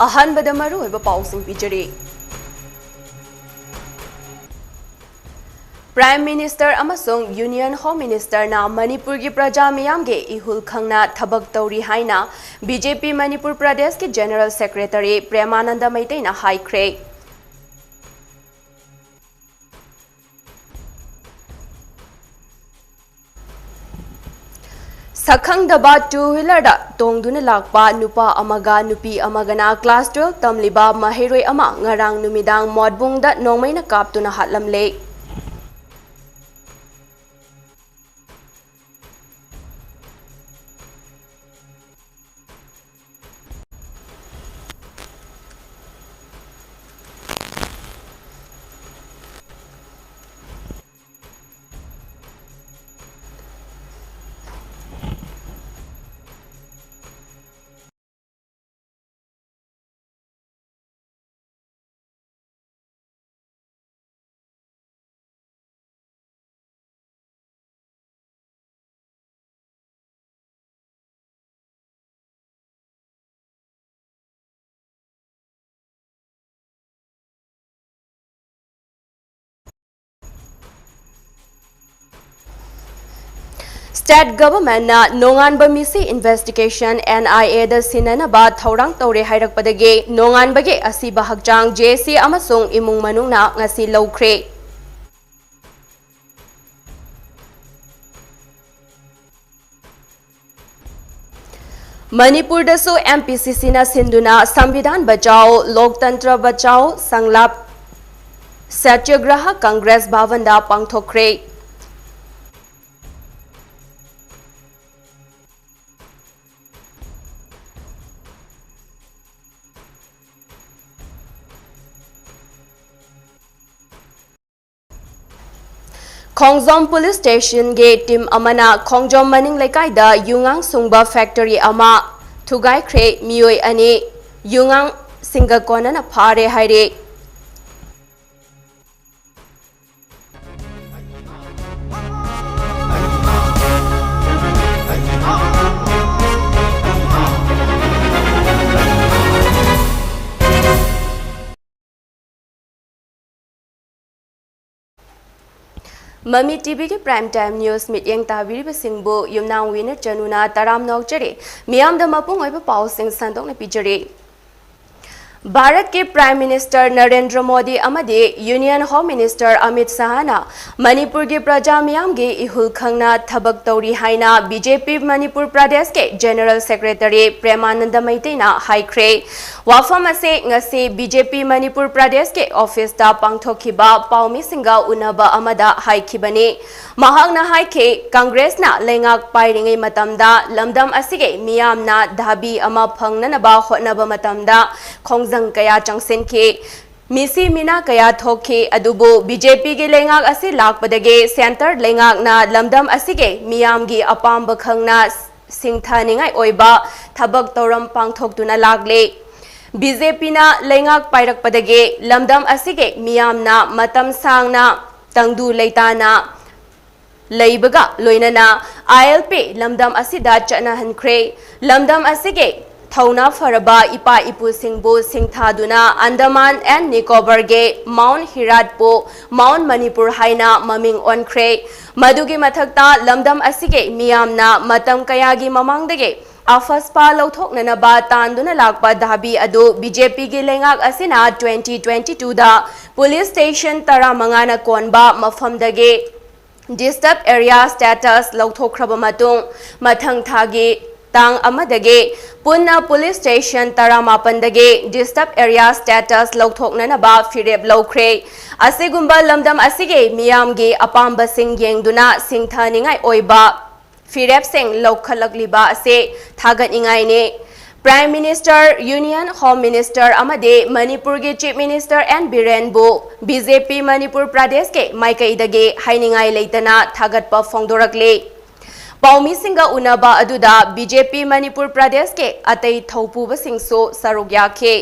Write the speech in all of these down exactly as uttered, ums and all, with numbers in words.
ꯑꯍꯥꯟꯕꯗ ꯃꯔꯨꯑꯣꯏꯕ ꯄꯥꯎꯁꯤꯡ ꯄꯤꯖꯔꯤ꯫ Prime Minister ꯑꯃꯁꯨꯡ Union Home Ministerꯅ ꯃꯅꯤꯄꯨꯔꯒꯤ ꯄ꯭ꯔꯖꯥ ꯃꯤꯌꯥꯝꯒꯤ ꯏꯍꯨꯜ ꯈꯪꯅ ꯊꯕꯛ ꯇꯧꯔꯤ ꯍꯥꯏꯅ B J P ꯃꯅꯤꯄꯨꯔ ꯄ꯭ꯔꯗꯦꯁꯀꯤ General Secretary ꯄ꯭ꯔꯦꯃꯥꯅꯟꯗ ꯃꯩꯇꯩꯅ ꯍꯥꯏꯈ꯭ꯔꯦ꯫ ꯁꯛꯈꯪꯗꯕ two wheelerꯗ ꯇꯣꯡꯗꯨꯅ ꯂꯥꯛꯄ ꯅꯨꯄꯥ ꯑꯃꯒ ꯅꯨꯄꯤ ꯑꯃꯒꯅ class twelve ꯇꯝꯂꯤꯕ ꯃꯍꯩꯔꯣꯏ ꯑꯃ ꯉꯔꯥꯡ ꯅꯨꯃꯤꯗꯥꯡ ꯃꯣꯠꯕꯨꯡꯗ ꯅꯣꯡꯃꯩꯅ ꯀꯥꯞꯇꯨꯅ ꯍꯥꯠꯂꯝꯂꯦ꯫ State Governmentꯅ ꯅꯣꯡꯉꯥꯟꯕ ꯃꯤꯁꯤ investigation, N I Aꯗ ꯁꯤꯟꯅꯅꯕ ꯊꯧꯔꯥꯡ ꯇꯧꯔꯦ ꯍꯥꯏꯔꯛꯄꯗꯒꯤ ꯅꯣꯡꯉꯥꯟꯕꯒꯤ ꯑꯁꯤꯕ ꯍꯛꯆꯥꯡ J C ꯑꯃꯁꯨꯡ ꯏꯃꯨꯡ ꯃꯅꯨꯡꯅ ꯉꯁꯤ ꯂꯧꯈ꯭ꯔꯦ꯫ ꯃꯅꯤꯄꯨꯔꯗꯁꯨ M P C Cꯅ ꯁꯤꯟꯗꯨꯅ ꯁꯪꯕꯤꯙꯥꯟ ꯕꯆꯥꯎ, ꯂꯣꯛꯇꯟꯇ꯭ꯔ ꯕꯆꯥꯎ, ꯁꯪꯂꯥꯞ ꯁꯇ꯭ꯌꯒ꯭ꯔꯍ Congress ꯚꯕꯟꯗ ꯄꯥꯡꯊꯣꯛꯈ꯭ꯔꯦ꯫ ꯈꯣꯡꯖꯣꯝ Police Stationꯒꯤ team ꯑꯃꯅ ꯈꯣꯡꯖꯣꯝ ꯃꯅꯤꯡ ꯂꯩꯀꯥꯏꯗ ꯌꯨꯉꯥꯡ ꯁꯨꯡꯕ factory ꯑꯃ ꯊꯨꯒꯥꯏꯈ꯭ꯔꯦ꯫ ꯃꯤꯑꯣꯏ ꯑꯅꯤ ꯌꯨꯉꯥꯡ ꯁꯤꯡꯒ ꯀꯣꯟꯅꯅ ꯐꯥꯔꯦ ꯍꯥꯏꯔꯤ꯫ ꯃꯃꯤ ꯇꯤꯚꯤꯒꯤ Prime Time News ꯃꯤꯠꯌꯦꯡ ꯇꯥꯕꯤꯔꯤꯕꯁꯤꯡꯕꯨ ꯌꯨꯝꯅꯥꯝ ꯋꯤꯅ ꯆꯅꯨꯅ ꯇꯔꯥꯝꯅ ꯑꯣꯛꯆꯔꯤ꯫ ꯃꯤꯌꯥꯝꯗ ꯃꯄꯨꯡ ꯑꯣꯏꯕ ꯄꯥꯎꯁꯤꯡ ꯁꯟꯗꯣꯛꯅ ꯄꯤꯖꯔꯤ꯫ ꯚꯥꯔꯠꯀꯤ Prime Minister ꯅꯔꯦꯟꯗ꯭ꯔ ꯃꯣꯗꯤ ꯑꯃꯗꯤ Union Home Minister ꯑꯃꯤꯠ ꯁꯥꯍꯅ ꯃꯅꯤꯄꯨꯔꯒꯤ ꯄ꯭ꯔꯖꯥ ꯃꯤꯌꯥꯝꯒꯤ ꯏꯍꯨꯜ ꯈꯪꯅ ꯊꯕꯛ ꯇꯧꯔꯤ ꯍꯥꯏꯅ BJP ꯃꯅꯤꯄꯨꯔ ꯄ꯭ꯔꯗꯦꯁꯀꯤ General Secretary ꯄ꯭ꯔꯦꯃꯥꯅꯟꯗ ꯃꯩꯇꯩꯅ ꯍꯥꯏꯈ꯭ꯔꯦ꯫ ꯋꯥꯐꯝ ꯑꯁꯤ ꯉꯁꯤ BJP ꯃꯅꯤꯄꯨꯔ ꯄ꯭ꯔꯗꯦꯁꯀꯤ ꯑꯣꯐꯤꯁꯇ ꯄꯥꯡꯊꯣꯛꯈꯤꯕ ꯄꯥꯎꯃꯤꯁꯤꯡꯒ ꯎꯅꯕ ꯑꯃꯗ ꯍꯥꯏꯈꯤꯕꯅꯤ꯫ ꯃꯍꯥꯛꯅ ꯍꯥꯏꯈꯤ, ꯀꯪꯒ꯭ꯔꯦꯁꯅ ꯂꯩꯉꯥꯛ ꯄꯥꯏꯔꯤꯉꯩ ꯃꯇꯝꯗ ꯂꯝꯗꯝ ꯑꯁꯤꯒꯤ ꯃꯤꯌꯥꯝꯅ ꯗꯥꯕꯤ ꯑꯃ ꯐꯪꯅꯅꯕ ꯍꯣꯠꯅꯕ ꯃꯇꯝꯗ ꯈꯣꯡꯖꯪ ꯀꯌꯥ ꯆꯪꯁꯤꯟꯈꯤ꯫ ꯃꯤꯁꯤ ꯃꯤꯅꯥ ꯀꯌꯥ ꯊꯣꯛꯈꯤ꯫ ꯑꯗꯨꯕꯨ BJP ꯒꯤ ꯂꯩꯉꯥꯛ ꯑꯁꯤ ꯂꯥꯛꯄꯗꯒꯤ centre ꯂꯩꯉꯥꯛꯅ ꯂꯝꯗꯝ ꯑꯁꯤꯒꯤ ꯃꯤꯌꯥꯝꯒꯤ ꯑꯄꯥꯝꯕ ꯈꯪꯅ ꯁꯤꯡꯊꯅꯤꯡꯉꯥꯏ ꯑꯣꯏꯕ ꯊꯕꯛ ꯊꯧꯔꯝ ꯄꯥꯡꯊꯣꯛꯇꯨꯅ ꯂꯥꯛꯂꯤ꯫ BJP ꯅ ꯂꯩꯉꯥꯛ ꯄꯥꯏꯔꯛꯄꯗꯒꯤ ꯂꯝꯗꯝ ꯑꯁꯤꯒꯤ ꯃꯤꯌꯥꯝꯅ ꯃꯇꯝ ꯁꯥꯡꯅ ꯇꯪꯗꯨ ꯂꯩꯇꯥꯅ ꯂꯩꯕꯒ ꯂꯣꯏꯅꯅ ILP ꯂꯝꯗꯝ ꯑꯁꯤꯗ ꯆꯠꯅꯍꯟꯈ꯭ꯔꯦ꯫ ꯂꯝꯗꯝ ꯑꯁꯤꯒꯤ ꯊꯧꯅꯥ ꯐꯔꯕ ꯏꯄꯥ ꯏꯄꯨꯁꯤꯡꯕꯨ ꯁꯤꯡꯊꯥꯗꯨꯅ Andaman and Nicobar ꯒꯤ Mount Hirat ꯄꯨ Mount Manipur ꯍꯥꯏꯅ ꯃꯃꯤꯡ ꯑꯣꯟꯈ꯭ꯔꯦ꯫ ꯃꯗꯨꯒꯤ ꯃꯊꯛꯇ ꯂꯝꯗꯝ ꯑꯁꯤꯒꯤ ꯃꯤꯌꯥꯝꯅ ꯃꯇꯝ ꯀꯌꯥꯒꯤ ꯃꯃꯥꯡꯗꯒꯤ ꯑꯐꯁꯄꯥ ꯂꯧꯊꯣꯛꯅꯅꯕ ꯇꯥꯟꯗꯨꯅ ꯂꯥꯛꯄ ꯗꯥꯕꯤ ꯑꯗꯨ BJP ꯒꯤ ꯂꯩꯉꯥꯛ ꯑꯁꯤꯅ twenty twenty two ꯗ police station ꯇꯔꯥꯃꯉꯥꯅ ꯀꯣꯟꯕ ꯃꯐꯝꯗꯒꯤ Disturbed Area status ꯂꯧꯊꯣꯛꯈ꯭ꯔꯕ ꯃꯇꯨꯡ, ꯃꯊꯪ ꯊꯥꯒꯤ ꯇꯥꯡ ꯑꯃꯗꯒꯤ ꯄꯨꯟꯅ police station ꯇꯔꯥꯃꯥꯄꯟꯗꯒꯤ Disturbed Area status ꯂꯧꯊꯣꯛꯅꯅꯕ ꯐꯤꯔꯦꯞ ꯂꯧꯈ꯭ꯔꯦ꯫ ꯑꯁꯤꯒꯨꯝꯕ ꯂꯝꯗꯝ ꯑꯁꯤꯒꯤ ꯃꯤꯌꯥꯝꯒꯤ ꯑꯄꯥꯝꯕꯁꯤꯡ ꯌꯦꯡꯗꯨꯅ ꯁꯤꯡꯊꯅꯤꯡꯉꯥꯏ ꯑꯣꯏꯕ ꯐꯤꯔꯦꯞꯁꯤꯡ ꯂꯧꯈꯠꯂꯛꯂꯤꯕ ꯑꯁꯤ ꯊꯥꯒꯠꯅꯤꯡꯉꯥꯏꯅꯤ꯫ Prime Minister, Union Home Minister ꯑꯃꯗꯤ ꯃꯅꯤꯄꯨꯔꯒꯤ Chief Minister N ꯕꯤꯔꯦꯟꯕꯨ BJP Manipur ꯄ꯭ꯔꯗꯦꯁꯀꯤ ꯃꯥꯏꯀꯩꯗꯒꯤ ꯍꯥꯏꯅꯤꯡꯉꯥꯏ ꯂꯩꯇꯅ ꯊꯥꯒꯠꯄ ꯐꯣꯡꯗꯣꯔꯛꯂꯤ꯫ ꯄꯥꯎꯃꯤꯁꯤꯡꯒ ꯎꯅꯕ ꯑꯗꯨꯗ BJP ꯃꯅꯤꯄꯨꯔ ꯄ꯭ꯔꯗꯦꯁꯀꯤ ꯑꯇꯩ ꯊꯧꯄꯨꯕꯁꯤꯡꯁꯨ ꯁꯔꯨꯛ ꯌꯥꯈꯤ꯫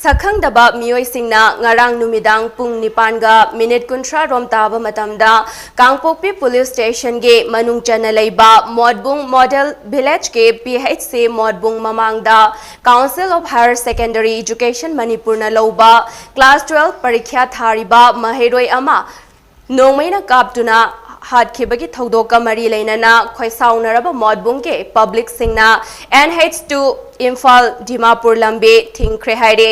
ꯁꯛꯈꯪꯗꯕ ꯃꯤꯑꯣꯏꯁꯤꯡꯅ ꯉꯔꯥꯡ ꯅꯨꯃꯤꯗꯥꯡ ꯄꯨꯡ ꯅꯤꯄꯥꯟꯒ ꯃꯤꯅꯤꯠ ꯀꯨꯟꯊ꯭ꯔꯥ ꯔꯣꯝ ꯇꯥꯕ ꯃꯇꯝꯗ ꯀꯥꯡꯄꯣꯛꯄꯤ ꯄꯨꯂꯤꯁ ꯁ꯭ꯇꯦꯁꯟꯒꯤ ꯃꯅꯨꯡ ꯆꯟꯅ ꯂꯩꯕ ꯃꯣꯠꯕꯨꯡ ꯃꯣꯗꯦꯜ ꯚꯤꯂꯦꯖꯀꯤ ꯄꯤ ꯑꯩꯆ ꯁꯤ ꯃꯣꯠꯕꯨꯡ ꯃꯃꯥꯡꯗ Council of Higher Secondary Education ꯃꯅꯤꯄꯨꯔꯅ ꯂꯧꯕ class twelve ꯄꯔꯤꯈ꯭ꯌꯥ ꯊꯥꯔꯤꯕ ꯃꯍꯩꯔꯣꯏ ꯑꯃ ꯅꯣꯡꯃꯩꯅ ꯀꯥꯞꯇꯨꯅ ꯍꯥꯠꯈꯤꯕꯒꯤ ꯊꯧꯗꯣꯛꯀ ꯃꯔꯤ ꯂꯩꯅꯅ ꯈꯣꯏꯁꯥꯎꯅꯔꯕ ꯃꯣꯠꯕꯨꯡꯒꯤ ꯄꯕ꯭ꯂꯤꯛꯁꯤꯡꯅ N H two Imphal Dimapur ꯂꯝꯕꯤ ꯊꯤꯡꯈ꯭ꯔꯦ ꯍꯥꯏꯔꯤ꯫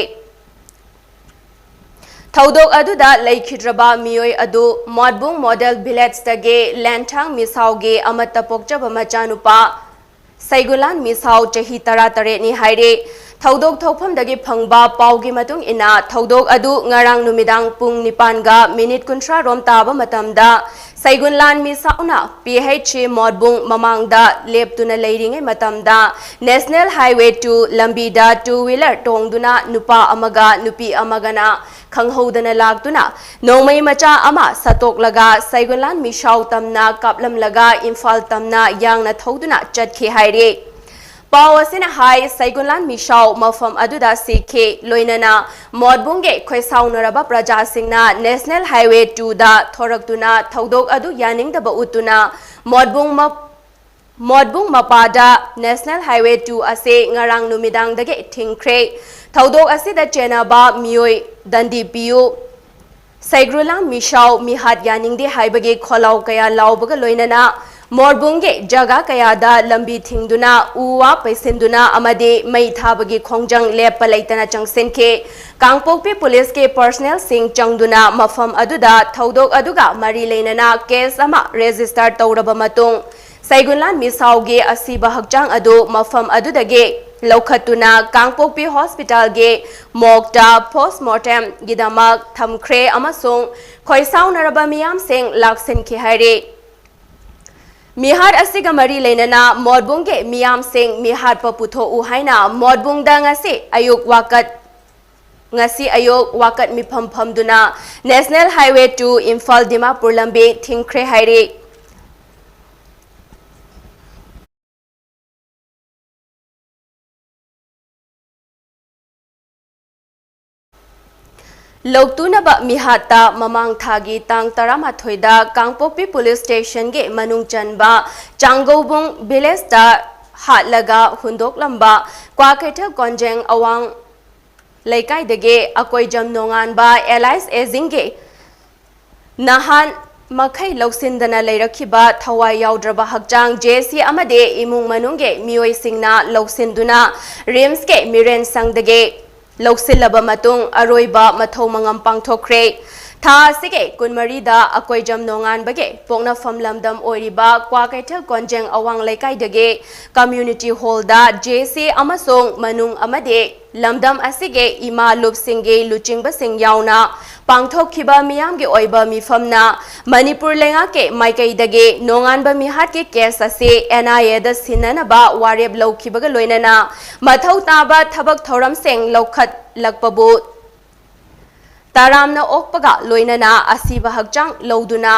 ꯊꯧꯗꯣꯛ ꯑꯗꯨꯗ ꯂꯩꯈꯤꯗ꯭ꯔꯕ ꯃꯤꯑꯣꯏ ꯑꯗꯨ ꯃꯣꯠꯕꯨꯡ ꯃꯣꯗꯦꯜ ꯚꯤꯂꯦꯖꯇꯒꯤ ꯂꯦꯟꯊꯥꯡ ꯃꯤꯁꯥꯎꯒꯤ ꯑꯃꯠꯇ ꯄꯣꯛꯆꯕ ꯃꯆꯥꯅꯨꯄꯥ ꯁꯩꯒꯨꯂꯥꯟ ꯃꯤꯁꯥꯎ ꯆꯍꯤ ꯇꯔꯥꯇꯔꯦꯠꯅꯤ ꯍꯥꯏꯔꯦ꯫ ꯊꯧꯗꯣꯛ ꯊꯣꯛꯐꯝꯗꯒꯤ ꯐꯪꯕ ꯄꯥꯎꯒꯤ ꯃꯇꯨꯡ ꯏꯟꯅ ꯊꯧꯗꯣꯛ ꯑꯗꯨ ꯉꯔꯥꯡ ꯅꯨꯃꯤꯗꯥꯡ ꯄꯨꯡ ꯅꯤꯄꯥꯟꯒ ꯃꯤꯅꯤꯠ ꯀꯨꯟꯊ꯭ꯔꯥ ꯔꯣꯝ ꯇꯥꯕ ꯃꯇꯝꯗ ꯁꯩꯒꯨꯟꯂꯥꯟ ꯃꯤꯁꯥꯎꯅ P H C ꯃꯣꯠꯕꯨꯡ ꯃꯃꯥꯡꯗ ꯂꯦꯞꯇꯨꯅ ꯂꯩꯔꯤꯉꯩ ꯃꯇꯝꯗ National Highway two ꯂꯝꯕꯤꯗ two wheeler ꯇꯣꯡꯗꯨꯅ ꯅꯨꯄꯥ ꯑꯃꯒ ꯅꯨꯄꯤ ꯑꯃꯒꯅ ꯈꯪꯍꯧꯗꯅ ꯂꯥꯛꯇꯨꯅ ꯅꯣꯡꯃꯩ ꯃꯆꯥ ꯑꯃ ꯁꯠꯇꯣꯛꯂꯒ ꯁꯩꯒꯨꯟꯂꯥꯟ ꯃꯤꯁꯥꯎ ꯇꯝꯅ ꯀꯥꯞꯂꯝꯂꯒ ꯏꯝꯐꯥꯜ ꯇꯝꯅ ꯌꯥꯡꯅ ꯊꯧꯗꯨꯅ ꯆꯠꯈꯤ ꯍꯥꯏꯔꯤ꯫ ꯄꯥꯎ ꯑꯁꯤꯅ ꯍꯥꯏ, ꯁꯩꯒꯨꯟꯂꯥꯟ ꯃꯤꯁꯥꯎ ꯃꯐꯝ ꯑꯗꯨꯗ ꯁꯤꯈꯤ꯫ ꯂꯣꯏꯅꯅ ꯃꯣꯠꯕꯨꯡꯒꯤ ꯈꯣꯏꯁꯥꯎꯅꯔꯕ ꯄ꯭ꯔꯖꯥꯁꯤꯡꯅ National Highway two ꯗ ꯊꯣꯔꯛꯇꯨꯅ ꯊꯧꯗꯣꯛ ꯑꯗꯨ ꯌꯥꯅꯤꯡꯗꯕ ꯎꯠꯇꯨꯅ ꯃꯣꯠꯕꯨꯡ ꯃ-, ꯃꯣꯠꯕꯨꯡ ꯃꯄꯥꯗ National Highway two ꯑꯁꯤ ꯉꯔꯥꯡ ꯅꯨꯃꯤꯗꯥꯡꯗꯒꯤ ꯊꯤꯡꯈ꯭ꯔꯦ꯫ ꯊꯧꯗꯣꯛ ꯑꯁꯤꯗ ꯆꯦꯟꯅꯕ ꯃꯤꯑꯣꯏ ꯗꯟꯗꯤ ꯄꯤꯌꯨ, ꯁꯩꯒ꯭ꯔꯨꯂꯥꯝ ꯃꯤꯁꯥꯎ ꯃꯤꯍꯥꯠ ꯌꯥꯅꯤꯡꯗꯦ ꯍꯥꯏꯕꯒꯤ ꯈꯣꯜꯂꯥꯎ ꯀꯌꯥ ꯂꯥꯎꯕꯒ ꯂꯣꯏꯅꯅ ꯃꯣꯔꯕꯨꯡꯒꯤ ꯖꯒꯥ ꯀꯌꯥꯗ ꯂꯝꯕꯤ ꯊꯤꯡꯗꯨꯅ, ꯎ ꯋꯥ ꯄꯩꯁꯤꯟꯗꯨꯅ ꯑꯃꯗꯤ ꯃꯩ ꯊꯥꯕꯒꯤ ꯈꯣꯡꯖꯪ ꯂꯦꯞꯄ ꯂꯩꯇꯅ ꯆꯪꯁꯤꯟꯈꯤ꯫ ꯀꯥꯡꯄꯣꯛꯄꯤ ꯄꯨꯂꯤꯁꯀꯤ ꯄꯔꯁꯅꯦꯜꯁꯤꯡ ꯆꯪꯗꯨꯅ ꯃꯐꯝ ꯑꯗꯨꯗ ꯊꯧꯗꯣꯛ ꯑꯗꯨꯒ ꯃꯔꯤ ꯂꯩꯅꯅ ꯀꯦꯁ ꯑꯃ ꯔꯦꯖꯤꯁꯇꯔ ꯇꯧꯔꯕ ꯃꯇꯨꯡ, ꯁꯩꯒꯨꯟꯂꯥꯟ ꯃꯤꯁꯥꯎꯒꯤ ꯑꯁꯤꯕ ꯍꯛꯆꯥꯡ ꯑꯗꯨ ꯃꯐꯝ ꯑꯗꯨꯗꯒꯤ ꯂꯧꯈꯠꯇꯨꯅ ꯀꯥꯡꯄꯣꯛꯄꯤ ꯍꯣꯁꯄꯤꯇꯥꯜꯒꯤ ꯃꯣꯔꯒꯇ ꯄꯣꯁꯃꯣꯔꯇꯦꯝꯒꯤꯗꯃꯛ ꯊꯝꯈ꯭ꯔꯦ ꯑꯃꯁꯨꯡ ꯈꯣꯏꯁꯥꯎꯅꯔꯕ ꯃꯤꯌꯥꯝꯁꯤꯡ ꯂꯥꯛꯁꯤꯟꯈꯤ ꯍꯥꯏꯔꯤ꯫ ꯃꯤꯍꯥꯠ ꯑꯁꯤꯒ ꯃꯔꯤ ꯂꯩꯅꯅ ꯃꯣꯔꯕꯨꯡꯒꯤ ꯃꯤꯌꯥꯝꯁꯤꯡ ꯃꯤꯍꯥꯠꯄ ꯄꯨꯊꯣꯛꯎ ꯍꯥꯏꯅ ꯃꯣꯔꯕꯨꯡꯗ ꯉꯁꯤ ꯑꯌꯨꯛ ꯋꯥꯀꯠ, ꯉꯁꯤ ꯑꯌꯨꯛ ꯋꯥꯀꯠ ꯃꯤꯐꯝ ꯐꯝꯗꯨꯅ National Highway two Imphal Dimapur ꯂꯝꯕꯤ ꯊꯤꯡꯈ꯭ꯔꯦ ꯍꯥꯏꯔꯤ꯫ ꯂꯧꯇꯨꯅꯕ ꯃꯤꯍꯥꯠꯇ ꯃꯃꯥꯡ ꯊꯥꯒꯤ ꯇꯥꯡ ꯇꯔꯥꯃꯥꯊꯣꯏꯗ ꯀꯥꯡꯄꯣꯛꯄꯤ ꯄꯨꯂꯤꯁ ꯁ꯭ꯇꯦꯁꯟꯒꯤ ꯃꯅꯨꯡ ꯆꯟꯕ ꯆꯥꯡꯒꯧꯕꯨꯡ ꯚꯤꯂꯦꯖꯇ ꯍꯥꯠꯂꯒ ꯍꯨꯟꯗꯣꯛꯂꯝꯕ ꯀ꯭ꯋꯥꯀꯩꯊꯦꯜ ꯀꯣꯟꯖꯦꯡ ꯑꯋꯥꯡ ꯂꯩꯀꯥꯏꯗꯒꯤ ꯑꯀꯣꯏꯖꯝ ꯅꯣꯡꯉꯥꯟꯕ alias ꯑꯦꯖꯤꯡꯒꯤ ꯅꯍꯥꯟ ꯃꯈꯩ ꯂꯧꯁꯤꯟꯗꯅ ꯂꯩꯔꯛꯈꯤꯕ ꯊꯋꯥꯏ ꯌꯥꯎꯗ꯭ꯔꯕ ꯍꯛꯆꯥꯡ ꯖꯦ ꯁꯤ ꯑꯃꯗꯤ ꯏꯃꯨꯡ ꯃꯅꯨꯡꯒꯤ ꯃꯤꯑꯣꯏꯁꯤꯡꯅ ꯂꯧꯁꯤꯟꯗꯨꯅ ꯔꯤꯝꯁꯀꯤ ꯃꯤꯔꯦꯟ ꯁꯪꯗꯒꯤ ꯂꯧꯁꯤꯜꯂꯕ ꯃꯇꯨꯡ ꯑꯔꯣꯏꯕ ꯃꯊꯧ ꯃꯉꯝ ꯄꯥꯡꯊꯣꯛꯈ꯭ꯔꯦ꯫ ꯊꯥ ꯑꯁꯤꯒꯤ ꯀꯨꯟꯃꯔꯤꯗ ꯑꯀꯣꯏꯖꯝ ꯅꯣꯡꯉꯥꯟꯕꯒꯤ ꯄꯣꯛꯅꯐꯝ ꯂꯝꯗꯝ ꯑꯣꯏꯔꯤꯕ ꯀ꯭ꯋꯥꯀꯩꯊꯦꯜ ꯀꯣꯟꯖꯦꯡ ꯑꯋꯥꯡ ꯂꯩꯀꯥꯏꯗꯒꯤ community hall ꯗ ꯖꯦ ꯁꯤ ꯑꯃꯁꯨꯡ ꯃꯅꯨꯡ ꯑꯃꯗꯤ ꯂꯝꯗꯝ ꯑꯁꯤꯒꯤ ꯏꯃꯥ ꯂꯨꯞꯁꯤꯡꯒꯤ ꯂꯨꯆꯤꯡꯕꯁꯤꯡ ꯌꯥꯎꯅ ꯄꯥꯡꯊꯣꯛꯈꯤꯕ ꯃꯤꯌꯥꯝꯒꯤ ꯑꯣꯏꯕ ꯃꯤꯐꯝꯅ ꯃꯅꯤꯄꯨꯔ ꯂꯩꯉꯥꯛꯀꯤ ꯃꯥꯏꯀꯩꯗꯒꯤ ꯅꯣꯡꯉꯥꯟꯕ ꯃꯤꯍꯥꯠꯀꯤ case ꯑꯁꯤ N I A ꯗ ꯁꯤꯟꯅꯅꯕ ꯋꯥꯔꯦꯞ ꯂꯧꯈꯤꯕꯒ ꯂꯣꯏꯅꯅ ꯃꯊꯧ ꯇꯥꯕ ꯊꯕꯛ ꯊꯧꯔꯝꯁꯤꯡ ꯂꯧꯈꯠꯂꯛꯄꯕꯨ ꯇꯔꯥꯝꯅ ꯑꯣꯛꯄꯒ ꯂꯣꯏꯅꯅ ꯑꯁꯤꯕ ꯍꯛꯆꯥꯡ ꯂꯧꯗꯨꯅ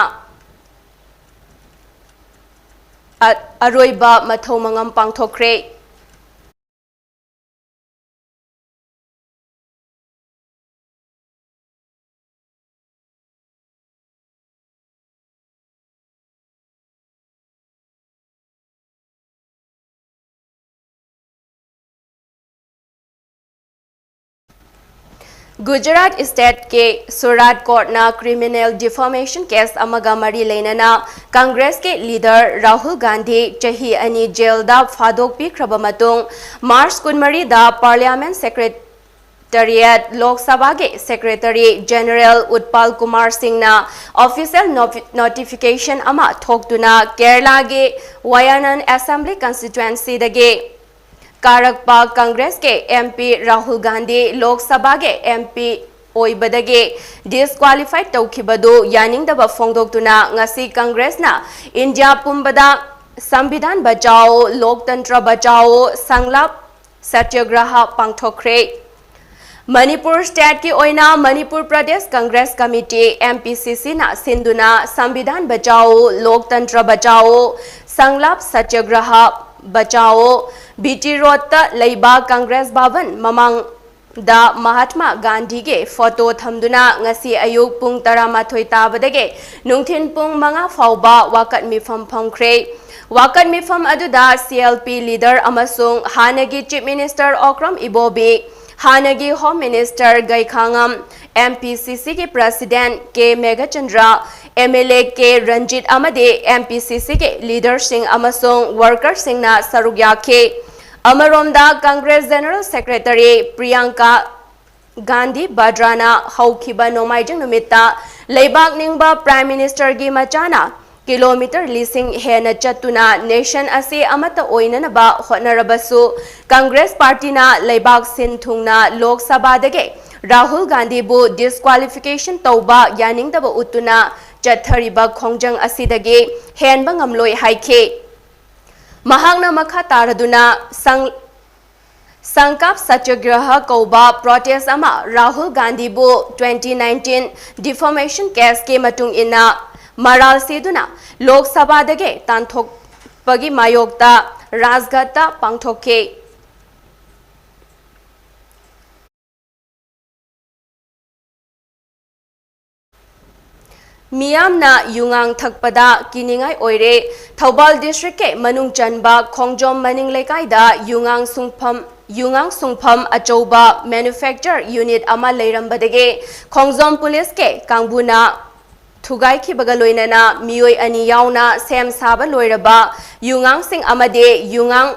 ꯑ-, ꯑꯔꯣꯏꯕ ꯃꯊꯧ ꯃꯉꯝ ꯄꯥꯡꯊꯣꯛꯈ꯭ꯔꯦ꯫ ꯒꯨꯖꯔꯥꯠ state ꯀꯤ ꯁꯨꯔꯥꯠ court ꯅ criminal defamation case ꯑꯃꯒ ꯃꯔꯤ ꯂꯩꯅꯅ ꯀꯪꯒ꯭ꯔꯦꯁꯀꯤ leader ꯔꯥꯍꯨꯜ ꯒꯥꯟꯙꯤ ꯆꯍꯤ ꯑꯅꯤ ꯖꯦꯜꯗ ꯐꯥꯗꯣꯛꯄꯤꯈ꯭ꯔꯕ ꯃꯇꯨꯡ, March ꯀꯨꯟꯃꯔꯤꯗ parliament secretariat, ꯂꯣꯛ ꯁꯚꯥꯒꯤ secretary general ꯎꯠꯄꯥꯜ ꯀꯨꯃꯥꯔ ꯁꯤꯡꯅ official notification ꯑꯃ ꯊꯣꯛꯇꯨꯅ ꯀꯦꯔꯂꯥꯒꯤ ꯋꯥꯌꯥꯅꯟ assembly constituency ꯗꯒꯤ ꯀꯥꯔꯛꯄ ꯀꯪꯒ꯭ꯔꯦꯁꯀꯤ M P ꯔꯥꯍꯨꯜ ꯒꯥꯟꯙꯤ ꯂꯣꯛ ꯁꯚꯥꯒꯤ M P ꯑꯣꯏꯕꯗꯒꯤ disqualify ꯇꯧꯈꯤꯕꯗꯨ ꯌꯥꯅꯤꯡꯗꯕ ꯐꯣꯡꯗꯣꯛꯇꯨꯅ ꯉꯁꯤ ꯀꯪꯒ꯭ꯔꯦꯁꯅ ꯏꯟꯗꯤꯌꯥ ꯄꯨꯝꯕꯗ ꯁꯪꯕꯤꯙꯥꯟ ꯕꯆꯥꯑꯣ, ꯂꯣꯛꯇꯟꯇ꯭ꯔ ꯕꯆꯥꯑꯣ, ꯁꯪꯂꯥꯞ ꯁꯇ꯭ꯌꯒ꯭ꯔꯍ ꯄꯥꯡꯊꯣꯛꯈ꯭ꯔꯦ꯫ ꯃꯅꯤꯄꯨꯔ state ꯀꯤ ꯑꯣꯏꯅ Manipur Pradesh Congress committee, M P C C ꯅ ꯁꯤꯟꯗꯨꯅ ꯁꯪꯕꯤꯙꯥꯟ ꯕꯆꯥꯑꯣ, ꯂꯣꯛꯇꯟꯇ꯭ꯔ ꯕꯆꯥꯑꯣ, ꯁꯪꯂꯥꯞ ꯁꯇ꯭ꯌꯒ꯭ꯔꯍ ꯕꯆꯥꯑꯣ, B T Road ꯇ ꯂꯩꯕ ꯀꯪꯒ꯭ꯔꯦꯁ ꯚꯕꯟ ꯃꯃꯥꯡ ꯗ ꯃꯍꯥꯠꯃꯥ ꯒꯥꯟꯙꯤꯒꯤ ꯐꯣꯇꯣ ꯊꯝꯗꯨꯅ ꯉꯁꯤ ꯑꯌꯨꯛ ꯄꯨꯡ ꯇꯔꯥꯃꯥꯊꯣꯏ ꯇꯥꯕꯗꯒꯤ ꯅꯨꯡꯊꯤꯜ ꯄꯨꯡ ꯃꯉꯥ ꯐꯥꯎꯕ ꯋꯥꯀꯠ ꯃꯤꯐꯝ ꯐꯝꯈ꯭ꯔꯦ꯫ ꯋꯥꯀꯠ ꯃꯤꯐꯝ ꯑꯗꯨꯗ C L P leader ꯑꯃꯁꯨꯡ ꯍꯥꯟꯅꯒꯤ Chief Minister ꯑꯣꯀ꯭ꯔꯝ ꯏꯕꯣꯕꯤ, ꯍꯥꯟꯅꯒꯤ Home Minister ꯒꯩꯈꯥꯉꯝ, M P C C ꯒꯤ President K Meghachandra, M L A ꯀꯦ ꯔꯟꯖꯤꯠ ꯑꯃꯗꯤ M P C C ꯒꯤ leaderꯁꯤꯡ ꯑꯃꯁꯨꯡ workerꯁꯤꯡꯅ ꯁꯔꯨꯛ ꯌꯥꯈꯤ꯫ ꯑꯃꯔꯣꯝꯗ, Congress General Secretary Priyanka Gandhi ꯚꯗ꯭ꯔꯥꯅ ꯍꯧꯈꯤꯕ ꯅꯣꯡꯃꯥꯏꯖꯤꯡ ꯅꯨꯃꯤꯠꯇ ꯂꯩꯕꯥꯛ ꯅꯤꯡꯕ Prime Ministerꯒꯤ ꯃꯆꯥꯅ ꯀꯤꯂꯣꯃꯤꯇꯔ ꯂꯤꯁꯤꯡ ꯍꯦꯟꯅ ꯆꯠꯇꯨꯅ nation ꯑꯁꯤ ꯑꯃꯠꯇ ꯑꯣꯏꯅꯅꯕ ꯍꯣꯠꯅꯔꯕꯁꯨ, Congress partyꯅ ꯂꯩꯕꯥꯛ ꯁꯤꯟ ꯊꯨꯡꯅ ꯂꯣꯛ ꯁꯚꯥꯗꯒꯤ ꯔꯥꯍꯨꯜ ꯒꯥꯟꯙꯤꯕꯨ disqualification ꯇꯧꯕ ꯌꯥꯅꯤꯡꯗꯕ ꯎꯠꯇꯨꯅ ꯆꯠꯊꯔꯤꯕ ꯈꯣꯡꯖꯪ ꯑꯁꯤꯗꯒꯤ ꯍꯦꯟꯕ ꯉꯝꯂꯣꯏ ꯍꯥꯏꯈꯤ꯫ ꯃꯍꯥꯛꯅ ꯃꯈꯥ ꯇꯥꯔꯗꯨꯅ ꯁꯪ-, ꯁꯪꯀꯥꯞ ꯁꯇ꯭ꯌꯒ꯭ꯔꯍ ꯀꯧꯕ protest ꯑꯃ ꯔꯥꯍꯨꯜ ꯒꯥꯟꯙꯤꯕꯨ twenty nineteen defamation caseꯀꯤ ꯃꯇꯨꯡ ꯏꯟꯅ ꯃꯔꯥꯜ ꯁꯤꯗꯨꯅ ꯂꯣꯛ ꯁꯚꯥꯗꯒꯤ ꯇꯥꯟꯊꯣꯛꯄꯒꯤ ꯃꯥꯌꯣꯛꯇ ꯔꯥꯖꯘꯥꯠꯇ ꯄꯥꯡꯊꯣꯛꯈꯤ꯫ ꯃꯤꯌꯥꯝꯅ ꯌꯨꯉꯥꯡ ꯊꯛꯄꯗ ꯀꯤꯅꯤꯡꯉꯥꯏ ꯑꯣꯏꯔꯦ꯫ ꯊꯧꯕꯥꯜ districtꯀꯤ ꯃꯅꯨꯡ ꯆꯟꯕ ꯈꯣꯡꯖꯣꯝ ꯃꯅꯤꯡ ꯂꯩꯀꯥꯏꯗ ꯌꯨꯉꯥꯡ ꯁꯨꯡꯐꯝ, ꯌꯨꯉꯥꯡ ꯁꯨꯡꯐꯝ ꯑꯆꯧꯕ manufacture unit ꯑꯃ ꯂꯩꯔꯝꯕꯗꯒꯤ ꯈꯣꯡꯖꯣꯝ policeꯀꯤ ꯀꯥꯡꯕꯨꯅ ꯊꯨꯒꯥꯏꯈꯤꯕꯒ ꯂꯣꯏꯅꯅ ꯃꯤꯑꯣꯏ ꯑꯅꯤ ꯌꯥꯎꯅ ꯁꯦꯝ ꯁꯥꯕ ꯂꯣꯏꯔꯕ ꯌꯨꯉꯥꯡꯁꯤꯡ ꯑꯃꯗꯤ ꯌꯨꯉꯥꯡ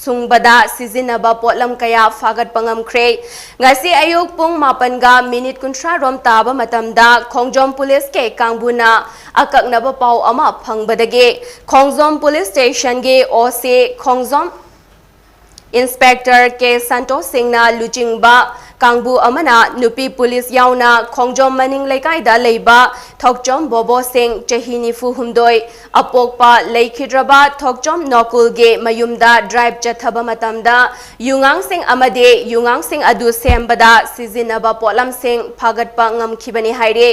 ꯁꯨꯡꯕꯗ ꯁꯤꯖꯤꯟꯅꯕ ꯄꯣꯠꯂꯝ ꯀꯌꯥ ꯐꯥꯒꯠꯄ ꯉꯝꯈ꯭ꯔꯦ꯫ ꯉꯁꯤ ꯑꯌꯨꯛ ꯄꯨꯡ ꯃꯥꯄꯟꯒ minute ꯀꯨꯟꯊ꯭ꯔꯥ ꯔꯣꯝ ꯇꯥꯕ ꯃꯇꯝꯗ ꯈꯣꯡꯖꯣꯝ policeꯀꯤ ꯀꯥꯡꯕꯨꯅ ꯑꯀꯛꯅꯕ ꯄꯥꯎ ꯑꯃ ꯐꯪꯕꯗꯒꯤ ꯈꯣꯡꯖꯣꯝ police stationꯒꯤ O C ꯈꯣꯡꯖꯣꯝ Inspector ꯀꯦ ꯁꯟꯇꯣꯁ ꯁꯤꯡꯅ ꯂꯨꯆꯤꯡꯕ ꯀꯥꯡꯕꯨ ꯑꯃꯅ ꯅꯨꯄꯤ police ꯌꯥꯎꯅ ꯈꯣꯡꯖꯣꯝ ꯃꯅꯤꯡ ꯂꯩꯀꯥꯏꯗ ꯂꯩꯕ ꯊꯣꯛꯆꯣꯝ ꯕꯣꯕꯣ ꯁꯤꯡ, ꯆꯍꯤ ꯅꯤꯐꯨ ꯍꯨꯝꯗꯣꯏ, ꯑꯄꯣꯛꯄ ꯂꯩꯈꯤꯗ꯭ꯔꯕ ꯊꯣꯛꯆꯣꯝ ꯅꯣꯀꯨꯜꯒꯤ ꯃꯌꯨꯝꯗ drive ꯆꯠꯊꯕ ꯃꯇꯝꯗ ꯌꯨꯉꯥꯡꯁꯤꯡ ꯑꯃꯗꯤ ꯌꯨꯉꯥꯡꯁꯤꯡ ꯑꯗꯨ ꯁꯦꯝꯕꯗ ꯁꯤꯖꯤꯟꯅꯕ ꯄꯣꯠꯂꯝꯁꯤꯡ ꯐꯥꯒꯠꯄ ꯉꯝꯈꯤꯕꯅꯤ ꯍꯥꯏꯔꯤ꯫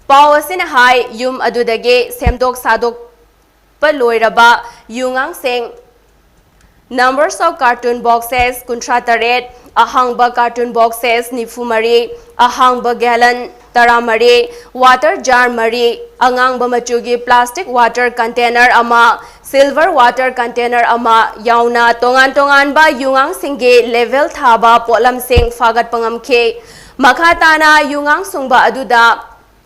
ꯄꯥꯎ ꯑꯁꯤꯅ ꯍꯥꯏ, ꯌꯨꯝ ꯑꯗꯨꯗꯒꯤ ꯁꯦꯝꯗꯣꯛ ꯁꯥꯗꯣꯛꯄ ꯂꯣꯏꯔꯕ ꯌꯨꯉꯥꯡꯁꯤꯡ Numbers of carton boxes ꯀꯨꯟꯊ꯭ꯔꯥ ꯇꯔꯦꯠ, ꯑꯍꯥꯡꯕ carton boxes ꯅꯤꯐꯨ ꯃꯔꯤ, ꯑꯍꯥꯡꯕ gallon ꯇꯔꯥ ꯃꯔꯤ, water jar ꯃꯔꯤ, ꯑꯉꯥꯡꯕ ꯃꯆꯨꯒꯤ plastic water container ꯑꯃ, silver water container ꯑꯃ ꯌꯥꯎꯅ ꯇꯣꯉꯥꯟ ꯇꯣꯉꯥꯟꯕ ꯌꯨꯉꯥꯡꯁꯤꯡꯒꯤ label ꯊꯥꯕ ꯄꯣꯠꯂꯝꯁꯤꯡ ꯐꯥꯒꯠꯄ ꯉꯝꯈꯤ꯫ ꯃꯈꯥ ꯇꯥꯅ ꯌꯨꯉꯥꯡ ꯁꯨꯡꯕ ꯑꯗꯨꯗ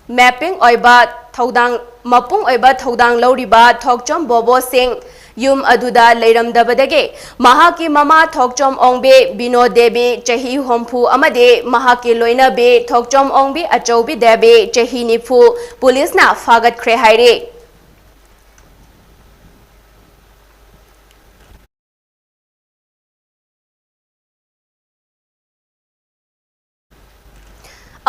ꯃꯦꯄꯤꯡ ꯑꯣꯏꯕ ꯊꯧꯗꯥꯡ, ꯃꯄꯨꯡ ꯑꯣꯏꯕ ꯊꯧꯗꯥꯡ ꯂꯧꯔꯤꯕ ꯊꯣꯛꯆꯣꯝ ꯕꯣꯕꯣꯁꯤꯡ ꯌꯨꯝ ꯑꯗꯨꯗ ꯂꯩꯔꯝꯗꯕꯗꯒꯤ ꯃꯍꯥꯛꯀꯤ ꯃꯃꯥ ꯊꯣꯛꯆꯣꯝ ꯑꯣꯡꯕꯤ ꯕꯤꯅꯣ ꯗꯦꯕꯤ ꯆꯍꯤ ꯍꯨꯝꯐꯨ ꯑꯃꯗꯤ ꯃꯍꯥꯛꯀꯤ ꯂꯣꯏꯅꯕꯤ ꯊꯣꯛꯆꯣꯝ ꯑꯣꯡꯕꯤ ꯑꯆꯧꯕꯤ ꯗꯦꯕꯤ ꯆꯍꯤ ꯅꯤꯐꯨ ꯄꯨꯂꯤꯁꯅ ꯐꯥꯒꯠꯈ꯭ꯔꯦ ꯍꯥꯏꯔꯤ꯫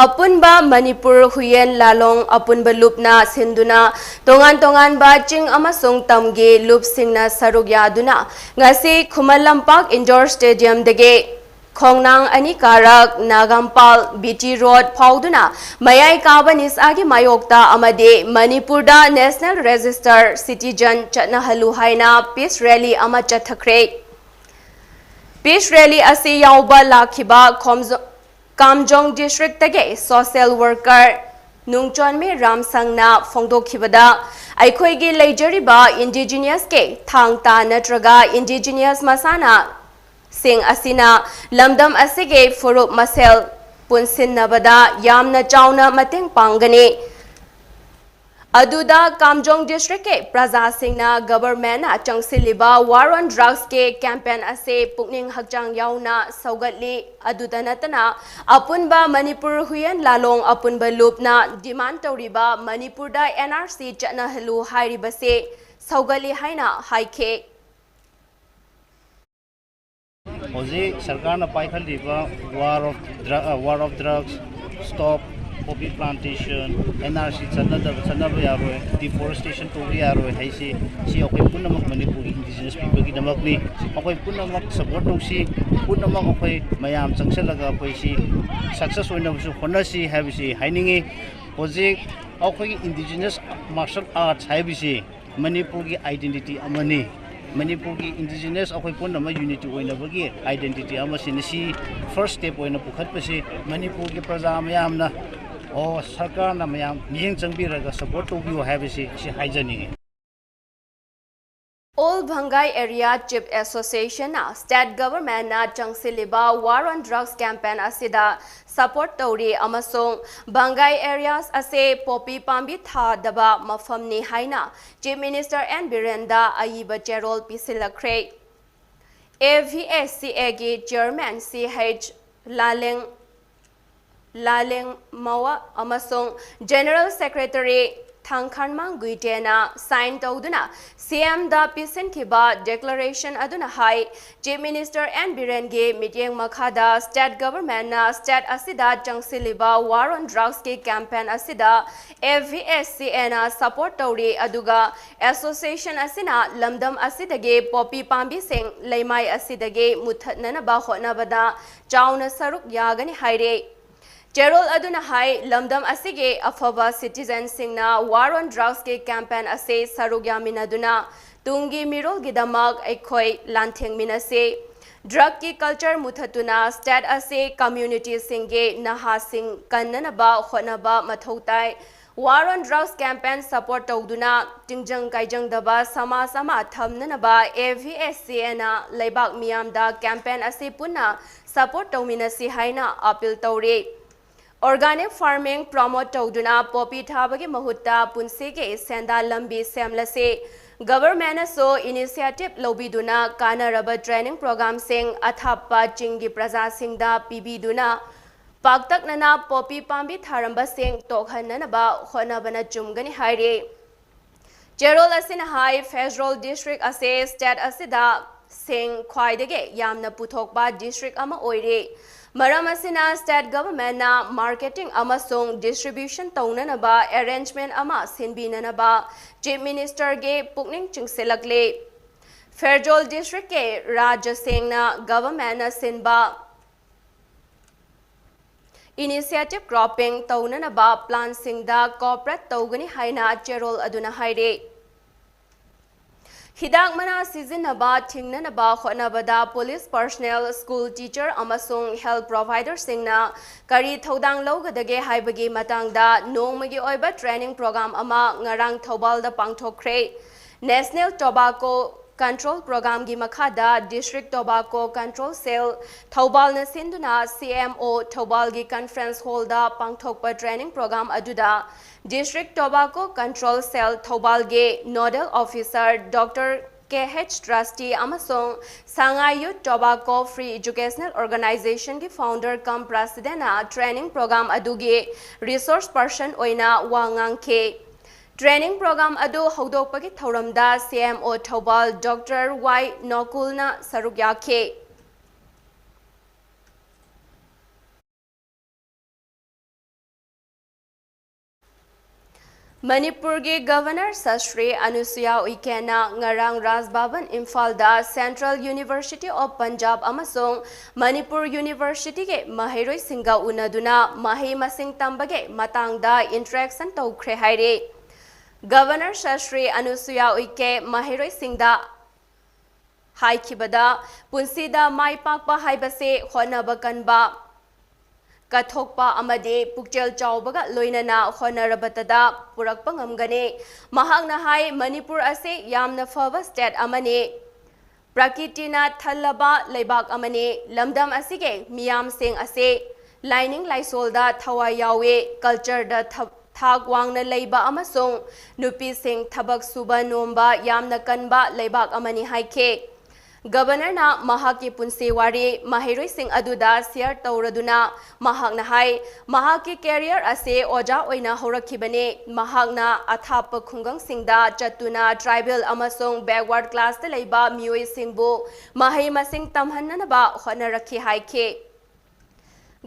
ꯑꯄꯨꯟꯕ ꯃꯅꯤꯄꯨꯔ ꯍꯨꯏꯌꯦꯟ ꯂꯥꯂꯣꯡ ꯑꯄꯨꯟꯕ ꯂꯨꯞꯅ ꯁꯤꯟꯗꯨꯅ ꯇꯣꯉꯥꯟ ꯇꯣꯉꯥꯟꯕ ꯆꯤꯡ ꯑꯃꯁꯨꯡ ꯇꯝꯒꯤ ꯂꯨꯞꯁꯤꯡꯅ ꯁꯔꯨꯛ ꯌꯥꯗꯨꯅ ꯉꯁꯤ ꯈꯨꯃꯟ ꯂꯝꯄꯥꯛ indoor stadiumꯗꯒꯤ ꯈꯣꯡꯅꯥꯡ ꯑꯅꯤ ꯀꯥꯔꯛ ꯅꯥꯒꯥꯝꯄꯥꯜ ꯕꯤ ꯇꯤ ꯔꯣꯗ ꯐꯥꯎꯗꯨꯅ ꯃꯌꯥꯏ ꯀꯥꯕ ꯅꯤꯁꯥꯒꯤ ꯃꯥꯌꯣꯛꯇ ꯑꯃꯗꯤ ꯃꯅꯤꯄꯨꯔꯗ national register citizen ꯆꯠꯅꯍꯜꯂꯨ ꯍꯥꯏꯅ peace rally ꯑꯃ ꯆꯠꯊꯈ꯭ꯔꯦ꯫ Peace rally ꯑꯁꯤ ꯌꯥꯎꯕ ꯂꯥꯛꯈꯤꯕ ꯈꯣꯝꯖꯣ-, ꯀꯥꯝꯖꯣꯡ districtꯇꯒꯤ social worker ꯅꯨꯡꯆꯣꯟꯃꯤ ꯔꯥꯝꯁꯪꯅ ꯐꯣꯡꯗꯣꯛꯈꯤꯕꯗ, ꯑꯩꯈꯣꯏꯒꯤ ꯂꯩꯖꯔꯤꯕ indigenousꯀꯤ ꯊꯥꯡ ꯇꯥ ꯅꯠꯇ꯭ꯔꯒ indigenous ꯃꯁꯥꯟꯅꯁꯤꯡ ꯑꯁꯤꯅ ꯂꯝꯗꯝ ꯑꯁꯤꯒꯤ ꯐꯨꯔꯨꯞ ꯃꯁꯦꯜ ꯄꯨꯟꯁꯤꯟꯅꯕꯗ ꯌꯥꯝꯅ ꯆꯥꯎꯅ ꯃꯇꯦꯡ ꯄꯥꯡꯒꯅꯤ꯫ ꯑꯗꯨꯗ ꯀꯥꯝꯖꯣꯡ districtꯀꯤ ꯄ꯭ꯔꯖꯥꯁꯤꯡꯅ governmentꯅ ꯆꯪꯁꯤꯜꯂꯤꯕ war on drugsꯀꯤ campaign ꯑꯁꯤ ꯄꯨꯛꯅꯤꯡ ꯍꯛꯆꯥꯡ ꯌꯥꯎꯅ ꯁꯧꯒꯠꯂꯤ꯫ ꯑꯗꯨꯗ ꯅꯠꯇꯅ ꯑꯄꯨꯟꯕ ꯃꯅꯤꯄꯨꯔ ꯍꯨꯏꯌꯦꯟ ꯂꯥꯂꯣꯡ ꯑꯄꯨꯟꯕ ꯂꯨꯞꯅ demand ꯇꯧꯔꯤꯕ ꯃꯅꯤꯄꯨꯔꯗ N R C ꯆꯠꯅꯍꯜꯂꯨ ꯍꯥꯏꯔꯤꯕꯁꯤ ꯁꯧꯒꯠꯂꯤ ꯍꯥꯏꯅ ꯍꯥꯏꯈꯤ꯫ ꯍꯧꯖꯤꯛ ꯁꯔꯀꯥꯔꯅ ꯄꯥꯏꯈꯠꯂꯤꯕ war of dru-, ꯑ, war of drugs, stop poppy plantation, N R C ꯆꯠꯅꯗꯕ, ꯆꯠꯅꯕ ꯌꯥꯔꯣꯏ, deforestation ꯇꯧꯕ ꯌꯥꯔꯣꯏ ꯍꯥꯏꯁꯤ, ꯁꯤ ꯑꯩꯈꯣꯏ ꯄꯨꯝꯅꯃꯛ ꯃꯅꯤꯄꯨꯔꯒꯤ indigenous peopleꯒꯤꯗꯃꯛꯅꯤ꯫ ꯑꯩꯈꯣꯏ ꯄꯨꯝꯅꯃꯛ support ꯇꯧꯁꯤ, ꯄꯨꯝꯅꯃꯛ ꯑꯩꯈꯣꯏ ꯃꯌꯥꯝ ꯆꯪꯁꯤꯜꯂꯒ ꯑꯩꯈꯣꯏ ꯁꯤ success ꯑꯣꯏꯅꯕꯁꯨ ꯍꯣꯠꯅꯁꯤ ꯍꯥꯏꯕꯁꯤ ꯍꯥꯏꯅꯤꯡꯉꯤ꯫ ꯍꯧꯖꯤꯛ ꯑꯩꯈꯣꯏꯒꯤ indigenous martial arts ꯍꯥꯏꯕꯁꯤ ꯃꯅꯤꯄꯨꯔꯒꯤ identity ꯑꯃꯅꯤ꯫ ꯃꯅꯤꯄꯨꯔꯒꯤ ꯏꯟꯗꯤꯖꯤꯅꯁ ꯑꯩꯈꯣꯏ ꯄꯨꯝꯅꯃꯛ ꯌꯨꯅꯤꯇꯤ ꯑꯣꯏꯅꯕꯒꯤ ꯑꯥꯏꯗꯦꯟꯇꯤꯇꯤ ꯑꯃꯁꯤꯅꯤ꯫ ꯁꯤ ꯐꯥꯔꯁ ꯁ꯭ꯇꯦꯞ ꯑꯣꯏꯅ ꯄꯨꯈꯠꯄꯁꯤ ꯃꯅꯤꯄꯨꯔꯒꯤ ꯄ꯭ꯔꯖꯥ ꯃꯌꯥꯝꯅ, ꯑꯣ, ꯁꯔꯀꯥꯔꯅ ꯃꯌꯥꯝ ꯃꯤꯠꯌꯦꯡ ꯆꯪꯕꯤꯔꯒ ꯁꯄꯣꯔꯠ ꯇꯧꯕꯤꯌꯨ ꯍꯥꯏꯕꯁꯤ ꯁꯤ ꯍꯥꯏꯖꯅꯤꯡꯉꯤ꯫ All Bhangai Area Chief Association ꯅ state government ꯅ ꯆꯪꯁꯤꯜꯂꯤꯕ war on drugs campaign ꯑꯁꯤꯗ support ꯇꯧꯔꯤ ꯑꯃꯁꯨꯡ Bhangai areas ꯑꯁꯤ poppy ꯄꯥꯝꯕꯤ ꯊꯥꯗꯕ ꯃꯐꯝꯅꯤ ꯍꯥꯏꯅ Chief Minister N ꯕꯤꯔꯦꯟꯗ ꯑꯏꯕ ꯆꯦꯔꯣꯜ ꯄꯤꯁꯤꯜꯂꯛꯈ꯭ꯔꯦ꯫ A V S C A ꯒꯤ chairman C H ꯂꯥꯂꯦꯡ ꯂꯥꯂꯦꯡꯃꯋꯥ ꯑꯃꯁꯨꯡ General Secretary ꯊꯥꯡꯈꯥꯟꯃꯥꯡ ꯒꯨꯏꯇꯦꯅ sign ꯇꯧꯗꯨꯅ C M ꯗ ꯄꯤꯁꯤꯟꯈꯤꯕ declaration ꯑꯗꯨꯅ ꯍꯥꯏ, Chief Minister N ꯕꯤꯔꯦꯟꯒꯤ ꯃꯤꯠꯌꯦꯡ ꯃꯈꯥꯗ state government ꯅ state ꯑꯁꯤꯗ ꯆꯪꯁꯤꯜꯂꯤꯕ war on drugs ꯀꯤ campaign ꯑꯁꯤꯗ A V S C A ꯅ support ꯇꯧꯔꯤ, ꯑꯗꯨꯒ association ꯑꯁꯤꯅ ꯂꯝꯗꯝ ꯑꯁꯤꯗꯒꯤ poppy ꯄꯥꯝꯕꯤꯁꯤꯡ ꯂꯩꯃꯥꯏ ꯑꯁꯤꯗꯒꯤ ꯃꯨꯠꯊꯠꯅꯅꯕ ꯍꯣꯠꯅꯕꯗ ꯆꯥꯎꯅ ꯁꯔꯨꯛ ꯌꯥꯒꯅꯤ ꯍꯥꯏꯔꯤ꯫ ꯆꯦꯔꯣꯜ ꯑꯗꯨꯅ ꯍꯥꯏ, ꯂꯝꯗꯝ ꯑꯁꯤꯒꯤ ꯑꯐꯕ citizen ꯁꯤꯡꯅ war on drugs ꯀꯤ campaign ꯑꯁꯤ ꯁꯔꯨꯛ ꯌꯥꯃꯤꯟꯅꯗꯨꯅ ꯇꯨꯡꯒꯤ ꯃꯤꯔꯣꯜꯒꯤꯗꯃꯛ ꯑꯩꯈꯣꯏ ꯂꯥꯟꯊꯦꯡꯃꯤꯟꯅꯁꯤ꯫ Drug ꯀꯤ culture ꯃꯨꯊꯠꯇꯨꯅ state ꯑꯁꯤ community ꯁꯤꯡꯒꯤ ꯅꯍꯥꯁꯤꯡ ꯀꯟꯅꯅꯕ ꯍꯣꯠꯅꯕ ꯃꯊꯧ ꯇꯥꯏ꯫ War on drugs campaign support ꯇꯧꯗꯨꯅ ꯇꯤꯡꯖꯪ ꯀꯥꯏꯖꯪꯗꯕ ꯁꯃꯥꯖ ꯑꯃ ꯊꯝꯅꯅꯕ A V S C A ꯅ ꯂꯩꯕꯥꯛ ꯃꯤꯌꯥꯝꯗ campaign ꯑꯁꯤ ꯄꯨꯟꯅ support ꯇꯧꯃꯤꯟꯅꯁꯤ ꯍꯥꯏꯅ appeal ꯇꯧꯔꯤ꯫ Organic farming promote ꯇꯧꯗꯨꯅ poppy ꯊꯥꯕꯒꯤ ꯃꯍꯨꯠꯇ ꯄꯨꯟꯁꯤꯒꯤ ꯁꯦꯟꯗꯥꯟ ꯂꯝꯕꯤ ꯁꯦꯝꯂꯁꯤ꯫ Government ꯅꯁꯨ initiative ꯂꯧꯕꯤꯗꯨꯅ ꯀꯥꯟꯅꯔꯕ training program ꯁꯤꯡ ꯑꯊꯥꯞꯄ ꯆꯤꯡꯒꯤ ꯄ꯭ꯔꯖꯥꯁꯤꯡꯗ ꯄꯤꯕꯤꯗꯨꯅ ꯄꯥꯛꯇꯛꯅꯅ poppy ꯄꯥꯝꯕꯤ ꯊꯥꯔꯝꯕꯁꯤꯡ ꯇꯣꯛꯍꯟꯅꯅꯕ ꯍꯣꯠꯅꯕꯅ ꯆꯨꯝꯒꯅꯤ ꯍꯥꯏꯔꯤ꯫ ꯆꯦꯔꯣꯜ ꯑꯁꯤꯅ ꯍꯥꯏ, ꯐꯦꯔꯖꯣꯜ district ꯑꯁꯤ state ꯑꯁꯤꯗ ꯁꯤꯡ ꯈ꯭ꯋꯥꯏꯗꯒꯤ ꯌꯥꯝꯅ ꯄꯨꯊꯣꯛꯄ district ꯑꯃ ꯑꯣꯏꯔꯤ꯫ ꯃꯔꯝ ꯑꯁꯤꯅ state government ꯅ marketing ꯑꯃꯁꯨꯡ distribution ꯇꯧꯅꯅꯕ arrangement ꯑꯃ ꯁꯤꯟꯕꯤꯅꯅꯕ Chief Minister ꯒꯤ ꯄꯨꯛꯅꯤꯡ ꯆꯤꯡꯁꯤꯜꯂꯛꯂꯤ꯫ ꯐꯦꯔꯖꯣꯜ district ꯀꯤ ꯔꯥꯖ꯭ꯌ ꯁꯦꯡꯅ government ꯅ ꯁꯤꯟꯕ initiative cropping ꯇꯧꯅꯅꯕ plan ꯁꯤꯡꯗ cooperate ꯇꯧꯒꯅꯤ ꯍꯥꯏꯅ ꯆꯦꯔꯣꯜ ꯑꯗꯨꯅ ꯍꯥꯏꯔꯤ꯫ ꯍꯤꯗꯥꯛ ꯃꯅꯥ ꯁꯤꯖꯤꯟꯅꯕ ꯊꯤꯡꯅꯅꯕ ꯍꯣꯠꯅꯕꯗ police personnel, school teacher ꯑꯃꯁꯨꯡ health providerꯁꯤꯡꯅ ꯀꯔꯤ ꯊꯧꯗꯥꯡ ꯂꯧꯒꯗꯒꯦ ꯍꯥꯏꯕꯒꯤ ꯃꯇꯥꯡꯗ ꯅꯣꯡꯃꯒꯤ ꯑꯣꯏꯕ training program ꯑꯃ ꯉꯔꯥꯡ ꯊꯧꯕꯥꯜꯗ ꯄꯥꯡꯊꯣꯛꯈ꯭ꯔꯦ꯫ National Tobacco Control Programꯒꯤ ꯃꯈꯥꯗ District Tobacco Control Cell ꯊꯧꯕꯥꯜꯅ ꯁꯤꯟꯗꯨꯅ C M O ꯊꯧꯕꯥꯜꯒꯤ conference hallꯗ ꯄꯥꯡꯊꯣꯛꯄ training program ꯑꯗꯨꯗ District Tobacco Control Cell ꯊꯧꯕꯥꯜꯒꯤ Nodal Officer Doctor K H Trusty ꯑꯃꯁꯨꯡ Sangai Youth Tobacco Free Educational Organizationꯒꯤ founder cum presidentꯅ training program ꯑꯗꯨꯒꯤ resource person ꯑꯣꯏꯅ ꯋꯥ ꯉꯥꯡꯈꯤ꯫ Training program ꯑꯗꯨ ꯍꯧꯗꯣꯛꯄꯒꯤ ꯊꯧꯔꯝꯗ C M O Thoubal Doctor Y ꯅꯣꯀꯨꯜꯅ ꯁꯔꯨꯛ ꯌꯥꯈꯤ꯫ ꯃꯅꯤꯄꯨꯔꯒꯤ Governor ꯁꯥꯁ꯭ꯔꯤ ꯑꯅꯨꯁꯨꯌꯥ ꯎꯏꯀꯦꯟꯅ ꯉꯔꯥꯡ ꯔꯥꯖ ꯚꯕꯟ ꯏꯝꯐꯥꯜꯗ Central University of Punjab ꯑꯃꯁꯨꯡ ꯃꯅꯤꯄꯨꯔ Universityꯒꯤ ꯃꯍꯩꯔꯣꯏꯁꯤꯡꯒ ꯎꯅꯗꯨꯅ ꯃꯍꯩ ꯃꯁꯤꯡ ꯇꯝꯕꯒꯤ ꯃꯇꯥꯡꯗ interaction ꯇꯧꯈ꯭ꯔꯦ ꯍꯥꯏꯔꯤ꯫ Governor ꯁꯥꯁ꯭ꯔꯤ ꯑꯅꯨꯁꯨꯌꯥ ꯎꯏꯀꯦ ꯃꯍꯩꯔꯣꯏꯁꯤꯡꯗ ꯍꯥꯏꯈꯤꯕꯗ, ꯄꯨꯟꯁꯤꯗ ꯃꯥꯏ ꯄꯥꯛꯄ ꯍꯥꯏꯕꯁꯤ ꯍꯣꯠꯅꯕ ꯀꯟꯕ, ꯀꯠꯊꯣꯛꯄ ꯑꯃꯗꯤ ꯄꯨꯛꯆꯦꯜ ꯆꯥꯎꯕꯒ ꯂꯣꯏꯅꯅ ꯍꯣꯠꯅꯔꯕꯇꯗ ꯄꯨꯔꯛꯄ ꯉꯝꯒꯅꯤ꯫ ꯃꯍꯥꯛꯅ ꯍꯥꯏ, ꯃꯅꯤꯄꯨꯔ ꯑꯁꯤ ꯌꯥꯝꯅ ꯐꯕ state ꯑꯃꯅꯤ꯫ ꯄ꯭ꯔꯀꯤꯇꯤꯅ ꯊꯜꯂꯕ ꯂꯩꯕꯥꯛ ꯑꯃꯅꯤ꯫ ꯂꯝꯗꯝ ꯑꯁꯤꯒꯤ ꯃꯤꯌꯥꯝꯁꯤꯡ ꯑꯁꯤ ꯂꯥꯏꯅꯤꯡ ꯂꯥꯏꯁꯣꯜꯗ ꯊꯋꯥꯏ ꯌꯥꯎꯏ, cultureꯗ ꯊ-, ꯊꯥꯛ ꯋꯥꯡꯅ ꯂꯩꯕ ꯑꯃꯁꯨꯡ ꯅꯨꯄꯤꯁꯤꯡ ꯊꯕꯛ ꯁꯨꯕ ꯅꯣꯝꯕ ꯌꯥꯝꯅ ꯀꯟꯕ ꯂꯩꯕꯥꯛ ꯑꯃꯅꯤ ꯍꯥꯏꯈꯤ꯫ Governorꯅ ꯃꯍꯥꯛꯀꯤ ꯄꯨꯟꯁꯤ ꯋꯥꯔꯤ ꯃꯍꯩꯔꯣꯏꯁꯤꯡ ꯑꯗꯨꯗ share ꯇꯧꯔꯗꯨꯅ ꯃꯍꯥꯛꯅ ꯍꯥꯏ, ꯃꯍꯥꯛꯀꯤ career ꯑꯁꯤ ꯑꯣꯖꯥ ꯑꯣꯏꯅ ꯍꯧꯔꯛꯈꯤꯕꯅꯤ꯫ ꯃꯍꯥꯛꯅ ꯑꯊꯥꯞꯄ ꯈꯨꯡꯒꯪꯁꯤꯡꯗ ꯆꯠꯇꯨꯅ tribal ꯑꯃꯁꯨꯡ backward classꯇ ꯂꯩꯕ ꯃꯤꯑꯣꯏꯁꯤꯡꯕꯨ ꯃꯍꯩ ꯃꯁꯤꯡ ꯇꯝꯍꯟꯅꯅꯕ ꯍꯣꯠꯅꯔꯛꯈꯤ ꯍꯥꯏꯈꯤ꯫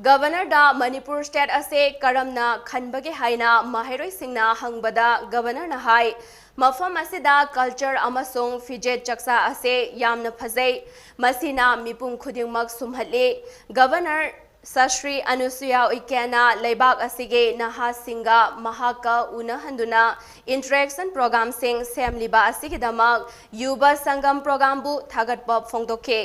Governorꯗ ꯃꯅꯤꯄꯨꯔ state ꯑꯁꯤ ꯀꯔꯝꯅ ꯈꯟꯕꯒꯦ ꯍꯥꯏꯅ ꯃꯍꯩꯔꯣꯏꯁꯤꯡꯅ ꯍꯪꯕꯗ Governorꯅ ꯍꯥꯏ, ꯃꯐꯝ ꯑꯁꯤꯗ culture ꯑꯃꯁꯨꯡ ꯐꯤꯖꯦꯠ ꯆꯛꯆꯥ ꯑꯁꯤ ꯌꯥꯝꯅ ꯐꯖꯩ꯫ ꯃꯁꯤꯅ ꯃꯤꯄꯨꯝ ꯈꯨꯗꯤꯡꯃꯛ ꯁꯨꯝꯍꯠꯂꯤ꯫ Governor ꯁꯥꯁ꯭ꯔꯤ ꯑꯅꯨꯁꯨꯌꯥ ꯎꯏꯀꯦꯟꯅ ꯂꯩꯕꯥꯛ ꯑꯁꯤꯒꯤ ꯅꯍꯥꯁꯤꯡꯒ ꯃꯍꯥꯛꯀ ꯎꯅꯍꯟꯗꯨꯅ interaction programꯁꯤꯡ ꯁꯦꯝꯂꯤꯕ ꯑꯁꯤꯒꯤꯗꯃꯛ ꯌꯨꯕ ꯁꯪꯒꯝ programꯕꯨ ꯊꯥꯒꯠꯄ ꯐꯣꯡꯗꯣꯛꯈꯤ꯫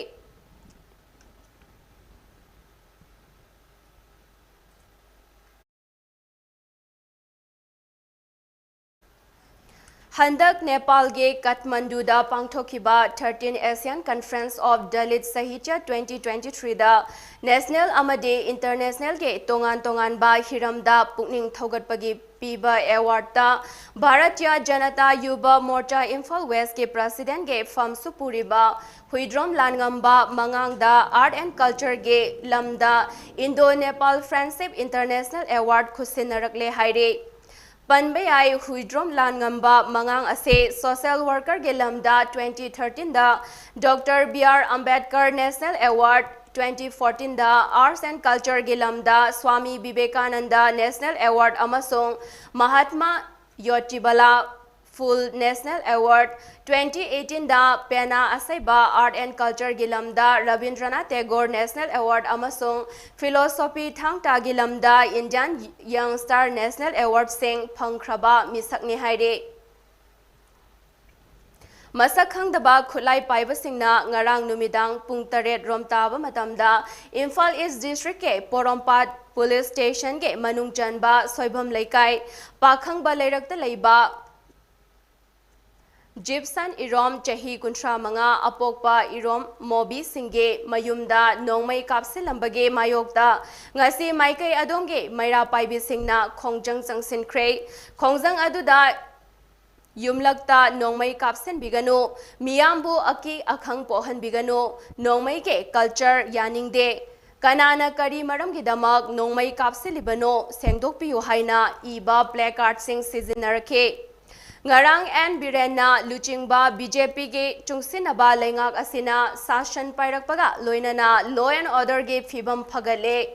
ꯍꯟꯗꯛ ꯅꯦꯄꯥꯜꯒꯤ ꯀꯥꯊꯃꯟꯗꯨꯗ ꯄꯥꯡꯊꯣꯛꯈꯤꯕ thirteen Asian Conference of Dalit Sahitya twenty twenty-threeꯗ national ꯑꯃꯗꯤ internationalꯒꯤ ꯇꯣꯉꯥꯟ ꯇꯣꯉꯥꯟꯕ ꯍꯤꯔꯝꯗ ꯄꯨꯛꯅꯤꯡ ꯊꯧꯒꯠꯄꯒꯤ ꯄꯤꯕ awardꯇ ꯚꯥꯔꯇꯤꯌ ꯖꯅꯇꯥ ꯌꯨꯕ ꯃꯣꯔꯆꯥ ꯏꯝꯐꯥꯜ Westꯀꯤ presidentꯒꯤ ꯐꯝꯁꯨ ꯄꯨꯔꯤꯕ ꯍꯨꯏꯗ꯭ꯔꯣꯝ ꯂꯥꯟꯉꯝꯕ ꯃꯉꯥꯡꯗ art and cultureꯒꯤ ꯂꯝꯗ Indo Nepal Friendship International Award ꯈꯨꯠꯁꯤꯟꯅꯔꯛꯂꯦ ꯍꯥꯏꯔꯤ꯫ ꯄꯟꯕ ꯌꯥꯏ, ꯍꯨꯏꯗ꯭ꯔꯣꯝ ꯂꯥꯟꯉꯝꯕ ꯃꯉꯥꯡ ꯑꯁꯤ social workerꯒꯤ ꯂꯝꯗ twenty thirteenꯗ Doctor B R Ambedkar National Award, twenty fourteenꯗ Arts and Cultureꯒꯤ ꯂꯝꯗ Swami Vivekananda National Award ꯑꯃꯁꯨꯡ Mahatma Jyotiba Phule National Award, twenty eighteenꯗ pena ꯑꯁꯩꯕ Art and Cultureꯒꯤ ꯂꯝꯗ Rabindranath Tagore National Award ꯑꯃꯁꯨꯡ Philosophy ꯊꯥꯡ ꯇꯥꯒꯤ ꯂꯝꯗ Indian Young Star National Awardꯁꯤꯡ ꯐꯪꯈ꯭ꯔꯕ ꯃꯤꯁꯛꯅꯤ ꯍꯥꯏꯔꯤ꯫ ꯃꯁꯛ ꯈꯪꯗꯕ ꯈꯨꯠꯂꯥꯏ ꯄꯥꯏꯕꯁꯤꯡꯅ ꯉꯔꯥꯡ ꯅꯨꯃꯤꯗꯥꯡ ꯄꯨꯡ ꯇꯔꯦꯠ ꯔꯣꯝ ꯇꯥꯕ ꯃꯇꯝꯗ ꯏꯝꯐꯥꯜ East Districtꯀꯤ ꯄꯣꯔꯣꯝꯄꯥꯠ Police Stationꯒꯤ ꯃꯅꯨꯡ ꯆꯟꯕ ꯁꯣꯏꯕꯝ ꯂꯩꯀꯥꯏ ꯄꯥꯈꯪꯕ ꯂꯩꯔꯛꯇ ꯂꯩꯕ ꯖꯤꯞꯁꯟ ꯏꯔꯣꯝ, ꯆꯍꯤ ꯀꯨꯟꯊ꯭ꯔꯥ ꯃꯉꯥ, ꯑꯄꯣꯛꯄ ꯏꯔꯣꯝ ꯃꯣꯕꯤꯁꯤꯡꯒꯤ ꯃꯌꯨꯝꯗ ꯅꯣꯡꯃꯩ ꯀꯥꯞꯁꯤꯜꯂꯝꯕꯒꯤ ꯃꯥꯌꯣꯛꯇ ꯉꯁꯤ ꯃꯥꯏꯀꯩ ꯑꯗꯣꯝꯒꯤ ꯃꯩꯔꯥ ꯄꯥꯏꯕꯤꯁꯤꯡꯅ ꯈꯣꯡꯖꯪ ꯆꯪꯁꯤꯟꯈ꯭ꯔꯦ꯫ ꯈꯣꯡꯖꯪ ꯑꯗꯨꯗ ꯌꯨꯝꯂꯛꯇ ꯅꯣꯡꯃꯩ ꯀꯥꯞꯁꯤꯟꯕꯤꯒꯅꯨ, ꯃꯤꯌꯥꯝꯕꯨ ꯑꯀꯤ ꯑꯈꯪ ꯄꯣꯛꯍꯟꯕꯤꯒꯅꯨ, ꯅꯣꯡꯃꯩꯒꯤ culture ꯌꯥꯅꯤꯡꯗꯦ, ꯀꯅꯥꯅ ꯀꯔꯤ ꯃꯔꯝꯒꯤꯗꯃꯛ ꯅꯣꯡꯃꯩ ꯀꯥꯞꯁꯤꯜꯂꯤꯕꯅꯣ ꯁꯦꯡꯗꯣꯛꯄꯤꯌꯨ ꯍꯥꯏꯅ ꯏꯕ placardꯁꯤꯡ ꯁꯤꯖꯤꯟꯅꯔꯛꯈꯤ꯫ ꯉꯔꯥꯡ ꯑꯦꯟ ꯕꯤꯔꯦꯟꯅ ꯂꯨꯆꯤꯡꯕ BJPꯒꯤ ꯆꯨꯡꯁꯤꯟꯅꯕ ꯂꯩꯉꯥꯛ ꯑꯁꯤꯅ ꯁꯥꯁꯟ ꯄꯥꯏꯔꯛꯄꯒ ꯂꯣꯏꯅꯅ law and orderꯒꯤ ꯐꯤꯕꯝ ꯐꯒꯠꯂꯦ,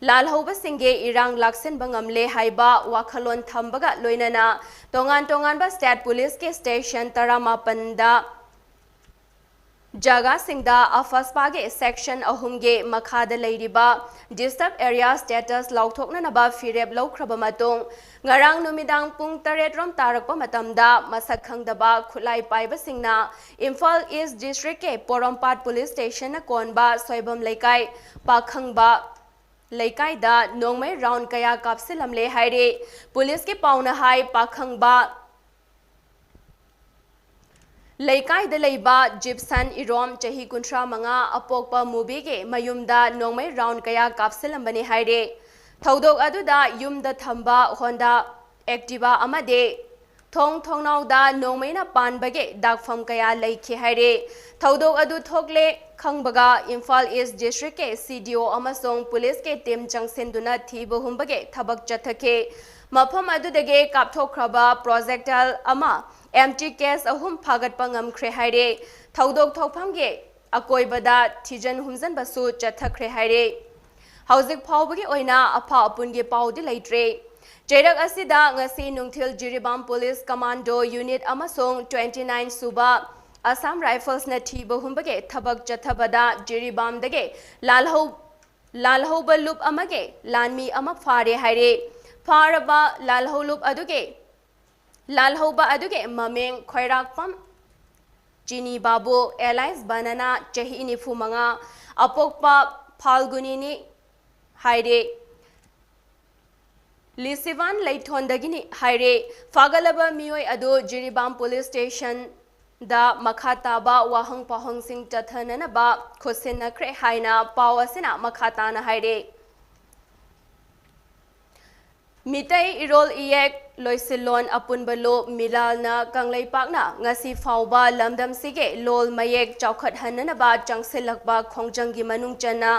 ꯂꯥꯜꯍꯧꯕꯁꯤꯡꯒꯤ ꯏꯔꯥꯡ ꯂꯥꯛꯁꯤꯟꯕ ꯉꯝꯂꯦ ꯍꯥꯏꯕ ꯋꯥꯈꯜꯂꯣꯟ ꯊꯝꯕꯒ ꯂꯣꯏꯅꯅ ꯇꯣꯉꯥꯟ ꯇꯣꯉꯥꯟꯕ state policeꯀꯤ station ꯇꯔꯥꯃꯥꯄꯟꯗ ꯖꯒꯥꯁꯤꯡꯗ ꯑꯐꯁꯄꯥꯒꯤ ꯁꯦꯛꯁꯟ ꯑꯍꯨꯝꯒꯤ ꯃꯈꯥꯗ ꯂꯩꯔꯤꯕ ꯗꯤꯁꯇꯔꯕ ꯑꯦꯔꯤꯌꯥ ꯁ꯭ꯇꯦꯇꯁ ꯂꯥꯎꯊꯣꯛꯅꯅꯕ ꯐꯤꯔꯦꯞ ꯂꯧꯈ꯭ꯔꯕ ꯃꯇꯨꯡ, ꯉꯔꯥꯡ ꯅꯨꯃꯤꯗꯥꯡ ꯄꯨꯡ ꯇꯔꯦꯠ ꯔꯣꯝ ꯇꯥꯔꯛꯄ ꯃꯇꯝꯗ ꯃꯁꯛ ꯈꯪꯗꯕ ꯈꯨꯠꯂꯥꯏ ꯄꯥꯏꯕꯁꯤꯡꯅ ꯏꯝꯐꯥꯜ ꯏꯁ ꯗꯤꯁꯇ꯭ꯔꯤꯛꯀꯤ ꯄꯣꯔꯣꯝꯄꯥꯠ ꯄꯨꯂꯤꯁ ꯁ꯭ꯇꯦꯁꯟꯅ ꯀꯣꯟꯕ ꯁꯣꯏꯕꯝ ꯂꯩꯀꯥꯏ ꯄꯥꯈꯪꯕ ꯂꯩꯀꯥꯏꯗ ꯅꯣꯡꯃꯩ ꯔꯥꯎꯟ ꯀꯌꯥ ꯀꯥꯞꯁꯤꯜꯂꯝꯂꯦ ꯍꯥꯏꯔꯤ꯫ ꯄꯨꯂꯤꯁꯀꯤ ꯄꯥꯎꯅ ꯍꯥꯏ, ꯄꯥꯈꯪꯕ ꯂꯩꯀꯥꯏꯗ ꯂꯩꯕ ꯖꯤꯞꯁꯟ ꯏꯔꯣꯝ, ꯆꯍꯤ ꯀꯨꯟꯊ꯭ꯔꯥ ꯃꯉꯥ, ꯑꯄꯣꯛꯄ ꯃꯨꯕꯤꯒꯤ ꯃꯌꯨꯝꯗ ꯅꯣꯡꯃꯩ ꯔꯥꯎꯟ ꯀꯌꯥ ꯀꯥꯞꯁꯤꯜꯂꯝꯕꯅꯤ ꯍꯥꯏꯔꯤ꯫ ꯊꯧꯗꯣꯛ ꯑꯗꯨꯗ ꯌꯨꯝꯗ ꯊꯝꯕ ꯍꯣꯟꯗꯥ ꯑꯦꯛꯇꯤꯚꯥ ꯑꯃꯗꯤ ꯊꯣꯡ ꯊꯣꯡꯅꯥꯎꯗ ꯅꯣꯡꯃꯩꯅ ꯄꯥꯟꯕꯒꯤ ꯗꯥꯛꯐꯝ ꯀꯌꯥ ꯂꯩꯈꯤ ꯍꯥꯏꯔꯤ꯫ ꯊꯧꯗꯣꯛ ꯑꯗꯨ ꯊꯣꯛꯂꯦ ꯈꯪꯕꯒ ꯏꯝꯐꯥꯜ ꯏꯁ ꯗꯤꯁꯇ꯭ꯔꯤꯛꯀꯤ ꯁꯤ ꯗꯤ ꯑꯣ ꯑꯃꯁꯨꯡ ꯄꯨꯂꯤꯁꯀꯤ ꯇꯤꯝ ꯆꯪꯁꯤꯟꯗꯨꯅ ꯊꯤꯕ ꯍꯨꯝꯕꯒꯤ ꯊꯕꯛ ꯆꯠꯊꯈꯤ꯫ ꯃꯐꯝ ꯑꯗꯨꯗꯒꯤ ꯀꯥꯞꯊꯣꯛꯈ꯭ꯔꯕ ꯄ꯭ꯔꯣꯖꯦꯛꯇꯥꯏꯜ ꯑꯃ ꯑꯦꯝ ꯇꯤ ꯀꯦꯁ ꯑꯍꯨꯝ ꯐꯥꯒꯠꯄ ꯉꯝꯈ꯭ꯔꯦ ꯍꯥꯏꯔꯤ꯫ ꯊꯧꯗꯣꯛ ꯊꯣꯛꯐꯝꯒꯤ ꯑꯀꯣꯏꯕꯗ ꯊꯤꯖꯟ ꯍꯨꯝꯖꯟꯕꯁꯨ ꯆꯠꯊꯈ꯭ꯔꯦ ꯍꯥꯏꯔꯤ꯫ ꯍꯧꯖꯤꯛ ꯐꯥꯎꯕꯒꯤ ꯑꯣꯏꯅ ꯑꯐ ꯑꯄꯨꯟꯒꯤ ꯄꯥꯎꯗꯤ ꯂꯩꯇ꯭ꯔꯤ꯫ ꯆꯩꯔꯛ ꯑꯁꯤꯗ ꯉꯁꯤ ꯅꯨꯡꯊꯤꯜ ꯖꯤꯔꯤꯕꯥꯝ ꯄꯨꯂꯤꯁ ꯀꯃꯥꯟꯗꯣ ꯌꯨꯅꯤꯠ ꯑꯃꯁꯨꯡ ꯇ꯭ꯋꯦꯟꯇꯤ ꯅꯥꯏꯟ ꯁꯨꯕ ꯑꯁꯥꯝ ꯔꯥꯏꯐꯜꯁꯅ ꯊꯤꯕ ꯍꯨꯝꯕꯒꯤ ꯊꯕꯛ ꯆꯠꯊꯕꯗ ꯖꯤꯔꯤꯕꯥꯝꯗꯒꯤ ꯂꯥꯜꯍꯧ-, ꯂꯥꯜꯍꯧꯕ ꯂꯨꯞ ꯑꯃꯒꯤ ꯂꯥꯟꯃꯤ ꯑꯃ ꯐꯥꯔꯦ ꯍꯥꯏꯔꯤ꯫ ꯐꯥꯔꯕ ꯂꯥꯜꯍꯧ ꯂꯨꯞ ꯑꯗꯨꯒꯤ, ꯂꯥꯜꯍꯧꯕ ꯑꯗꯨꯒꯤ ꯃꯃꯤꯡ ꯈꯣꯏꯔꯥꯛꯄꯝ ꯆꯤꯅꯤ ꯕꯥꯕꯨ, ꯑꯦꯂꯥꯏꯁ ꯕꯅꯥꯅꯥ, ꯆꯍꯤ ꯅꯤꯐꯨ ꯃꯉꯥ, ꯑꯄꯣꯛꯄ ꯐꯥꯜꯒꯨꯅꯤꯅꯤ ꯍꯥꯏꯔꯦ꯫ ꯂꯤꯁꯤꯕꯥꯟ ꯂꯩꯊꯣꯟꯗꯒꯤꯅꯤ ꯍꯥꯏꯔꯦ꯫ ꯐꯥꯒꯠꯂꯕ ꯃꯤꯑꯣꯏ ꯑꯗꯨ ꯖꯤꯔꯤꯕꯥꯝ ꯄꯨꯂꯤꯁ ꯁ꯭ꯇꯦꯁꯟꯗ ꯃꯈꯥ ꯇꯥꯕ ꯋꯥꯍꯪ ꯄꯥꯎꯍꯪꯁꯤꯡ ꯆꯠꯊꯅꯅꯕ ꯈꯨꯠꯁꯤꯟꯅꯈ꯭ꯔꯦ ꯍꯥꯏꯅ ꯄꯥꯎ ꯑꯁꯤꯅ ꯃꯈꯥ ꯇꯥꯅ ꯍꯥꯏꯔꯦ꯫ ꯃꯤꯇꯩ ꯏꯔꯣꯜ ꯏꯌꯦꯛ ꯂꯣꯏꯁꯤꯜꯂꯣꯟ ꯑꯄꯨꯟꯕ ꯂꯨꯞ ꯃꯤꯂꯥꯜꯅ ꯀꯪꯂꯩꯄꯥꯛꯅ ꯉꯁꯤ ꯐꯥꯎꯕ ꯂꯝꯗꯝꯁꯤꯒꯤ ꯂꯣꯜ ꯃꯌꯦꯛ ꯆꯥꯎꯈꯠꯍꯟꯅꯅꯕ ꯆꯪꯁꯤꯜꯂꯛꯄ ꯈꯣꯡꯖꯪꯒꯤ ꯃꯅꯨꯡ ꯆꯟꯅ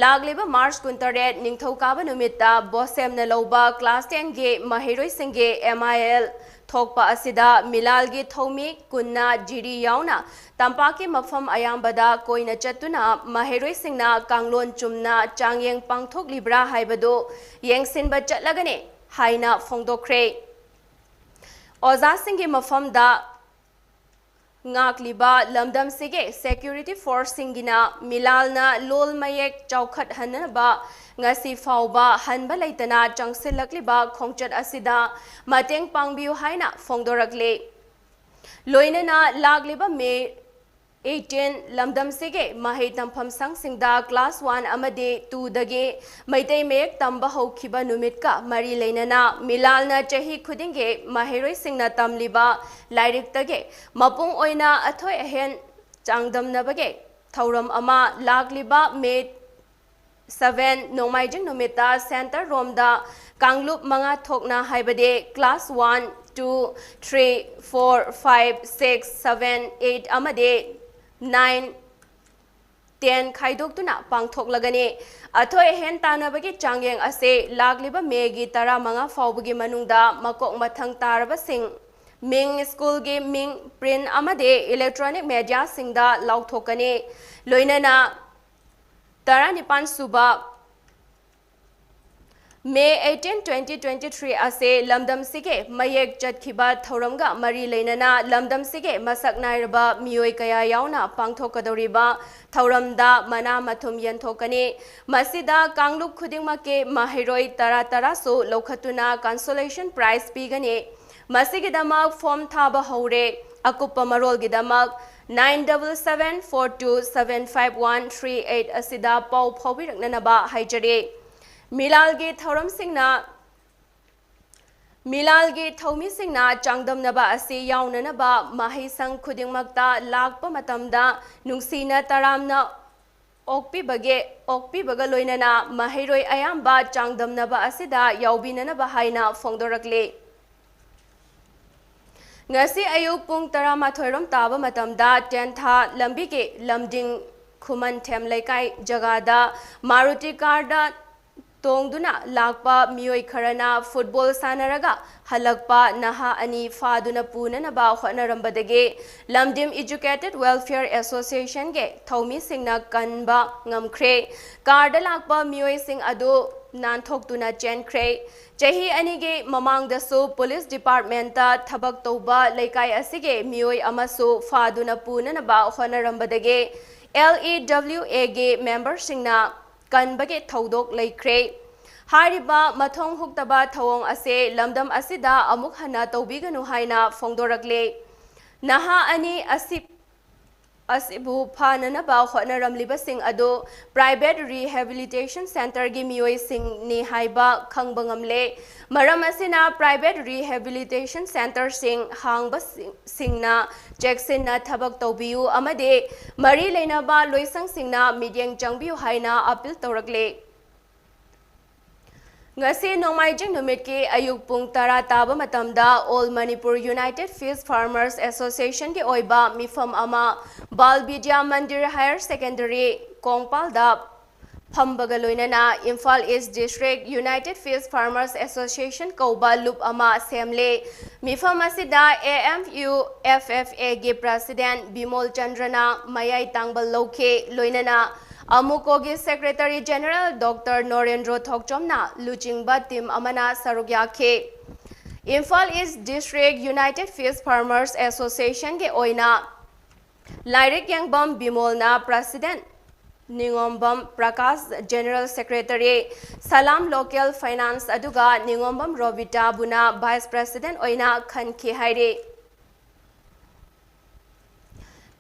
ꯂꯥꯛꯂꯤꯕ ꯃꯥꯔꯆ ꯀꯨꯟꯇꯔꯦꯠ ꯅꯤꯡꯊꯧꯀꯥꯕ ꯅꯨꯃꯤꯠꯇ ꯕꯣꯁꯦꯝꯅ ꯂꯧꯕ ꯀ꯭ꯂꯥꯁ ꯇꯦꯟꯒꯤ ꯃꯍꯩꯔꯣꯏꯁꯤꯡꯒꯤ ꯑꯦꯝ ꯑꯥꯏ ꯑꯦꯜ ꯊꯣꯛꯄ ꯑꯁꯤꯗ ꯃꯤꯂꯥꯜꯒꯤ ꯊꯧꯃꯤ ꯀꯨꯟꯅ ꯖꯤꯔꯤ ꯌꯥꯎꯅ ꯇꯝꯄꯥꯛꯀꯤ ꯃꯐꯝ ꯑꯌꯥꯝꯕꯗ ꯀꯣꯏꯅ ꯆꯠꯇꯨꯅ ꯃꯍꯩꯔꯣꯏꯁꯤꯡꯅ ꯀꯥꯡꯂꯣꯟ ꯆꯨꯝꯅ ꯆꯥꯡꯌꯦꯡ ꯄꯥꯡꯊꯣꯛꯂꯤꯕ꯭ꯔꯥ ꯍꯥꯏꯕꯗꯨ ꯌꯦꯡꯁꯤꯟꯕ ꯆꯠꯂꯒꯅꯤ ꯍꯥꯏꯅ ꯐꯣꯡꯗꯣꯛꯈ꯭ꯔꯦ꯫ ꯑꯣꯖꯥꯁꯤꯡꯒꯤ ꯃꯐꯝꯗ ꯉꯥꯛꯂꯤꯕ ꯂꯝꯗꯝꯁꯤꯒꯤ security forceꯁꯤꯡꯒꯤꯅ ꯃꯤꯂꯥꯜꯅ ꯂꯣꯜ ꯃꯌꯦꯛ ꯆꯥꯎꯈꯠꯍꯟꯅꯕ ꯉꯁꯤ ꯐꯥꯎꯕ ꯍꯟꯕ ꯂꯩꯇꯅ ꯆꯪꯁꯤꯜꯂꯛꯂꯤꯕ ꯈꯣꯡꯆꯠ ꯑꯁꯤꯗ ꯃꯇꯦꯡ ꯄꯥꯡꯕꯤꯌꯨ ꯍꯥꯏꯅ ꯐꯣꯡꯗꯣꯔꯛꯂꯤ꯫ ꯂꯣꯏꯅꯅ ꯂꯥꯛꯂꯤꯕ May eighteen ꯂꯝꯗꯝꯁꯤꯒꯤ ꯃꯍꯩ ꯇꯝꯐꯝ ꯁꯪꯁꯤꯡꯗ class one ꯑꯃꯗꯤ twoꯗꯒꯤ ꯃꯩꯇꯩ ꯃꯌꯦꯛ ꯇꯝꯕ ꯍꯧꯈꯤꯕ ꯅꯨꯃꯤꯠꯀ ꯃꯔꯤ ꯂꯩꯅꯅ ꯃꯤꯂꯥꯜꯅ ꯆꯍꯤ ꯈꯨꯗꯤꯡꯒꯤ ꯃꯍꯩꯔꯣꯏꯁꯤꯡꯅ ꯇꯝꯂꯤꯕ ꯂꯥꯏꯔꯤꯛꯇꯒꯤ ꯃꯄꯨꯡ ꯑꯣꯏꯅ ꯑꯊꯣꯏ ꯑꯍꯦꯟ ꯆꯥꯡꯗꯝꯅꯕꯒꯤ ꯊꯧꯔꯝ ꯑꯃ ꯂꯥꯛꯂꯤꯕ May seven ꯅꯣꯡꯃꯥꯏꯖꯤꯡ ꯅꯨꯃꯤꯠꯇ centre ꯔꯣꯝꯗ ꯀꯥꯡꯂꯨꯞ ꯃꯉꯥ ꯊꯣꯛꯅ, ꯍꯥꯏꯕꯗꯤ class one, two, three, four, five, six, seven, eight ꯑꯃꯗꯤ nine, ten ꯈꯥꯏꯗꯣꯛꯇꯨꯅ ꯄꯥꯡꯊꯣꯛꯂꯒꯅꯤ꯫ ꯑꯊꯣꯏ ꯑꯍꯦꯟ ꯇꯥꯟꯅꯕꯒꯤ ꯆꯥꯡꯌꯦꯡ ꯑꯁꯤ ꯂꯥꯛꯂꯤꯕ Mayꯒꯤ ꯇꯔꯥꯃꯉꯥ ꯐꯥꯎꯕꯒꯤ ꯃꯅꯨꯡꯗ ꯃꯀꯣꯛ ꯃꯊꯪ ꯇꯥꯔꯕꯁꯤꯡ ꯃꯤꯡ, schoolꯒꯤ ꯃꯤꯡ, print ꯑꯃꯗꯤ electronic mediaꯁꯤꯡꯗ ꯂꯥꯎꯊꯣꯛꯀꯅꯤ꯫ ꯂꯣꯏꯅꯅ ꯇꯔꯥꯅꯤꯄꯥꯟ ꯁꯨꯕ May eighteen, twenty twenty-three ꯑꯁꯤ ꯂꯝꯗꯝꯁꯤꯒꯤ ꯃꯌꯦꯛ ꯆꯠꯈꯤꯕ ꯊꯧꯔꯝꯒ ꯃꯔꯤ ꯂꯩꯅꯅ ꯂꯝꯗꯝꯁꯤꯒꯤ ꯃꯁꯛ ꯅꯥꯏꯔꯕ ꯃꯤꯑꯣꯏ ꯀꯌꯥ ꯌꯥꯎꯅ ꯄꯥꯡꯊꯣꯛꯀꯗꯧꯔꯤꯕ ꯊꯧꯔꯝꯗ ꯃꯅꯥ ꯃꯊꯨꯝ ꯌꯦꯟꯊꯣꯛꯀꯅꯤ꯫ ꯃꯁꯤꯗ ꯀꯥꯡꯂꯨꯞ ꯈꯨꯗꯤꯡꯃꯛꯀꯤ ꯃꯍꯩꯔꯣꯏ ꯇꯔꯥ ꯇꯔꯥꯁꯨ ꯂꯧꯈꯠꯇꯨꯅ consolation prize ꯄꯤꯒꯅꯤ꯫ ꯃꯁꯤꯒꯤꯗꯃꯛ form ꯊꯥꯕ ꯍꯧꯔꯦ꯫ ꯑꯀꯨꯞꯄ ꯃꯔꯣꯜꯒꯤꯗꯃꯛ nine double seven four two seven five one three eight ꯑꯁꯤꯗ ꯄꯥꯎ ꯐꯥꯎꯕꯤꯔꯛꯅꯅꯕ ꯍꯥꯏꯖꯔꯤ꯫ ꯃꯤꯂꯥꯜꯒꯤ ꯊꯧꯔꯝꯁꯤꯡꯅ ꯃꯤꯂꯥꯜꯒꯤ ꯊꯧꯃꯤꯁꯤꯡꯅ ꯆꯥꯡꯗꯝꯅꯕ ꯑꯁꯤ ꯌꯥꯎꯅꯅꯕ ꯃꯍꯩꯁꯪ ꯈꯨꯗꯤꯡꯃꯛꯇ ꯂꯥꯛꯄ ꯃꯇꯝꯗ ꯅꯨꯡꯁꯤꯅ ꯇꯔꯥꯝꯅ ꯑꯣꯛꯄꯤꯕꯒꯤ, ꯑꯣꯛꯄꯤꯕꯒ ꯂꯣꯏꯅꯅ ꯃꯍꯩꯔꯣꯏ ꯑꯌꯥꯝꯕ ꯆꯥꯡꯗꯝꯅꯕ ꯑꯁꯤꯗ ꯌꯥꯎꯕꯤꯅꯅꯕ ꯍꯥꯏꯅ ꯐꯣꯡꯗꯣꯔꯛꯂꯤ꯫ ꯉꯁꯤ ꯑꯌꯨꯛ ꯄꯨꯡ ꯇꯔꯥꯃꯥꯊꯣꯏ ꯔꯣꯝ ꯇꯥꯕ ꯃꯇꯝꯗ ꯇꯦꯟꯊꯥ ꯂꯝꯕꯤꯒꯤ ꯂꯝꯗꯤꯡ ꯈꯨꯃꯟꯊꯦꯝ ꯂꯩꯀꯥꯏ ꯖꯒꯥꯗ ꯃꯥꯔꯨꯇꯤ ꯀꯥꯔꯗ ꯇꯣꯡꯗꯨꯅ ꯂꯥꯛꯄ ꯃꯤꯑꯣꯏ ꯈꯔꯅ ꯐꯨꯠꯕꯣꯜ ꯁꯥꯟꯅꯔꯒ ꯍꯜꯂꯛꯄ ꯅꯍꯥ ꯑꯅꯤ ꯐꯥꯗꯨꯅ ꯄꯨꯅꯅꯕ ꯍꯣꯠꯅꯔꯝꯕꯗꯒꯤ ꯂꯝꯗꯤꯡ Educated Welfare Associationꯒꯤ ꯊꯧꯃꯤꯁꯤꯡꯅ ꯀꯟꯕ ꯉꯝꯈ꯭ꯔꯦ꯫ ꯀꯥꯔꯗ ꯂꯥꯛꯄ ꯃꯤꯑꯣꯏꯁꯤꯡ ꯑꯗꯨ ꯅꯥꯟꯊꯣꯛꯇꯨꯅ ꯆꯦꯟꯈ꯭ꯔꯦ꯫ ꯆꯍꯤ ꯑꯅꯤꯒꯤ ꯃꯃꯥꯡꯗꯁꯨ ꯄꯨꯂꯤꯁ ꯗꯤꯄꯥꯔꯠꯃꯦꯟꯇ ꯊꯕꯛ ꯇꯧꯕ ꯂꯩꯀꯥꯏ ꯑꯁꯤꯒꯤ ꯃꯤꯑꯣꯏ ꯑꯃꯁꯨ ꯐꯥꯗꯨꯅ ꯄꯨꯅꯅꯕ ꯍꯣꯠꯅꯔꯝꯕꯗꯒꯤ L E W A ꯒꯤ ꯃꯦꯝꯕꯔꯁꯤꯡꯅ ꯀꯟꯕꯒꯤ ꯊꯧꯗꯣꯛ ꯂꯩꯈ꯭ꯔꯦ꯫ ꯍꯥꯏꯔꯤꯕ ꯃꯊꯣꯡ ꯍꯨꯛꯇꯕ ꯊꯧꯑꯣꯡ ꯑꯁꯤ ꯂꯝꯗꯝ ꯑꯁꯤꯗ ꯑꯃꯨꯛ ꯍꯟꯅ ꯇꯧꯕꯤꯒꯅꯨ ꯍꯥꯏꯅ ꯐꯣꯡꯗꯣꯔꯛꯂꯦ꯫ ꯅꯍꯥ ꯑꯅꯤ ꯑꯁꯤ ꯑꯁꯤꯕꯨ ꯐꯥꯅꯅꯕ ꯍꯣꯠꯅꯔꯝꯂꯤꯕꯁꯤꯡ ꯑꯗꯨ private rehabilitation centreꯒꯤ ꯃꯤꯑꯣꯏꯁꯤꯡꯅꯤ ꯍꯥꯏꯕ ꯈꯪꯕ ꯉꯝꯂꯦ꯫ ꯃꯔꯝ ꯑꯁꯤꯅ private rehabilitation centreꯁꯤꯡ ꯍꯥꯡꯕꯁꯤꯡꯅ ꯆꯦꯛꯁꯤꯟꯅ ꯊꯕꯛ ꯇꯧꯕꯤꯌꯨ ꯑꯃꯗꯤ ꯃꯔꯤ ꯂꯩꯅꯕ ꯂꯣꯏꯁꯪꯁꯤꯡꯅ ꯃꯤꯠꯌꯦꯡ ꯆꯪꯕꯤꯌꯨ ꯍꯥꯏꯅ ꯑꯄꯤꯜ ꯇꯧꯔꯛꯂꯦ꯫ ꯉꯁꯤ ꯅꯣꯡꯃꯥꯏꯖꯤꯡ ꯅꯨꯃꯤꯠꯀꯤ ꯑꯌꯨꯛ ꯄꯨꯡ ꯇꯔꯥ ꯇꯥꯕ ꯃꯇꯝꯗ All Manipur United Fish Farmers Associationꯒꯤ ꯑꯣꯏꯕ ꯃꯤꯐꯝ ꯑꯃ ꯕꯥꯜ ꯕꯤꯗ꯭ꯌꯥ ꯃꯟꯗꯤꯔ ꯍꯥꯌꯔ ꯁꯦꯀꯦꯟꯗꯔꯤ ꯀꯣꯡꯄꯥꯜꯗ ꯐꯝꯕꯒ ꯂꯣꯏꯅꯅ Imphal East District United Fish Farmers Association ꯀꯧꯕ ꯂꯨꯞ ꯑꯃ ꯁꯦꯝꯂꯦ꯫ ꯃꯤꯐꯝ ꯑꯁꯤꯗ A M U F F Aꯒꯤ president Bimol ꯆꯟꯗ꯭ꯔꯅ ꯃꯌꯥꯏ ꯇꯥꯡꯕ ꯂꯧꯈꯤ, ꯂꯣꯏꯅꯅ ꯑꯃꯨꯀꯣꯒꯤ secretary general Doctor ꯅꯣꯔꯦꯟꯗ꯭ꯔꯣ ꯊꯣꯛꯆꯣꯝꯅ ꯂꯨꯆꯤꯡꯕ team ꯑꯃꯅ ꯁꯔꯨꯛ ꯌꯥꯈꯤ꯫ Imphal East District United Fish Farmers Associationꯒꯤ ꯑꯣꯏꯅ ꯂꯥꯏꯔꯤꯛ ꯌꯦꯡꯕꯝ ꯕꯤꯃꯣꯜꯅ president, ꯅꯤꯉꯣꯝꯕꯝ ꯄ꯭ꯔꯀꯥꯁ general secretary, ꯁꯂꯥꯝ local finance ꯑꯗꯨꯒ ꯅꯤꯉꯣꯝꯕꯝ ꯔꯣꯕꯤꯇꯥꯕꯨꯅ vice president ꯑꯣꯏꯅ ꯈꯟꯈꯤ ꯍꯥꯏꯔꯤ꯫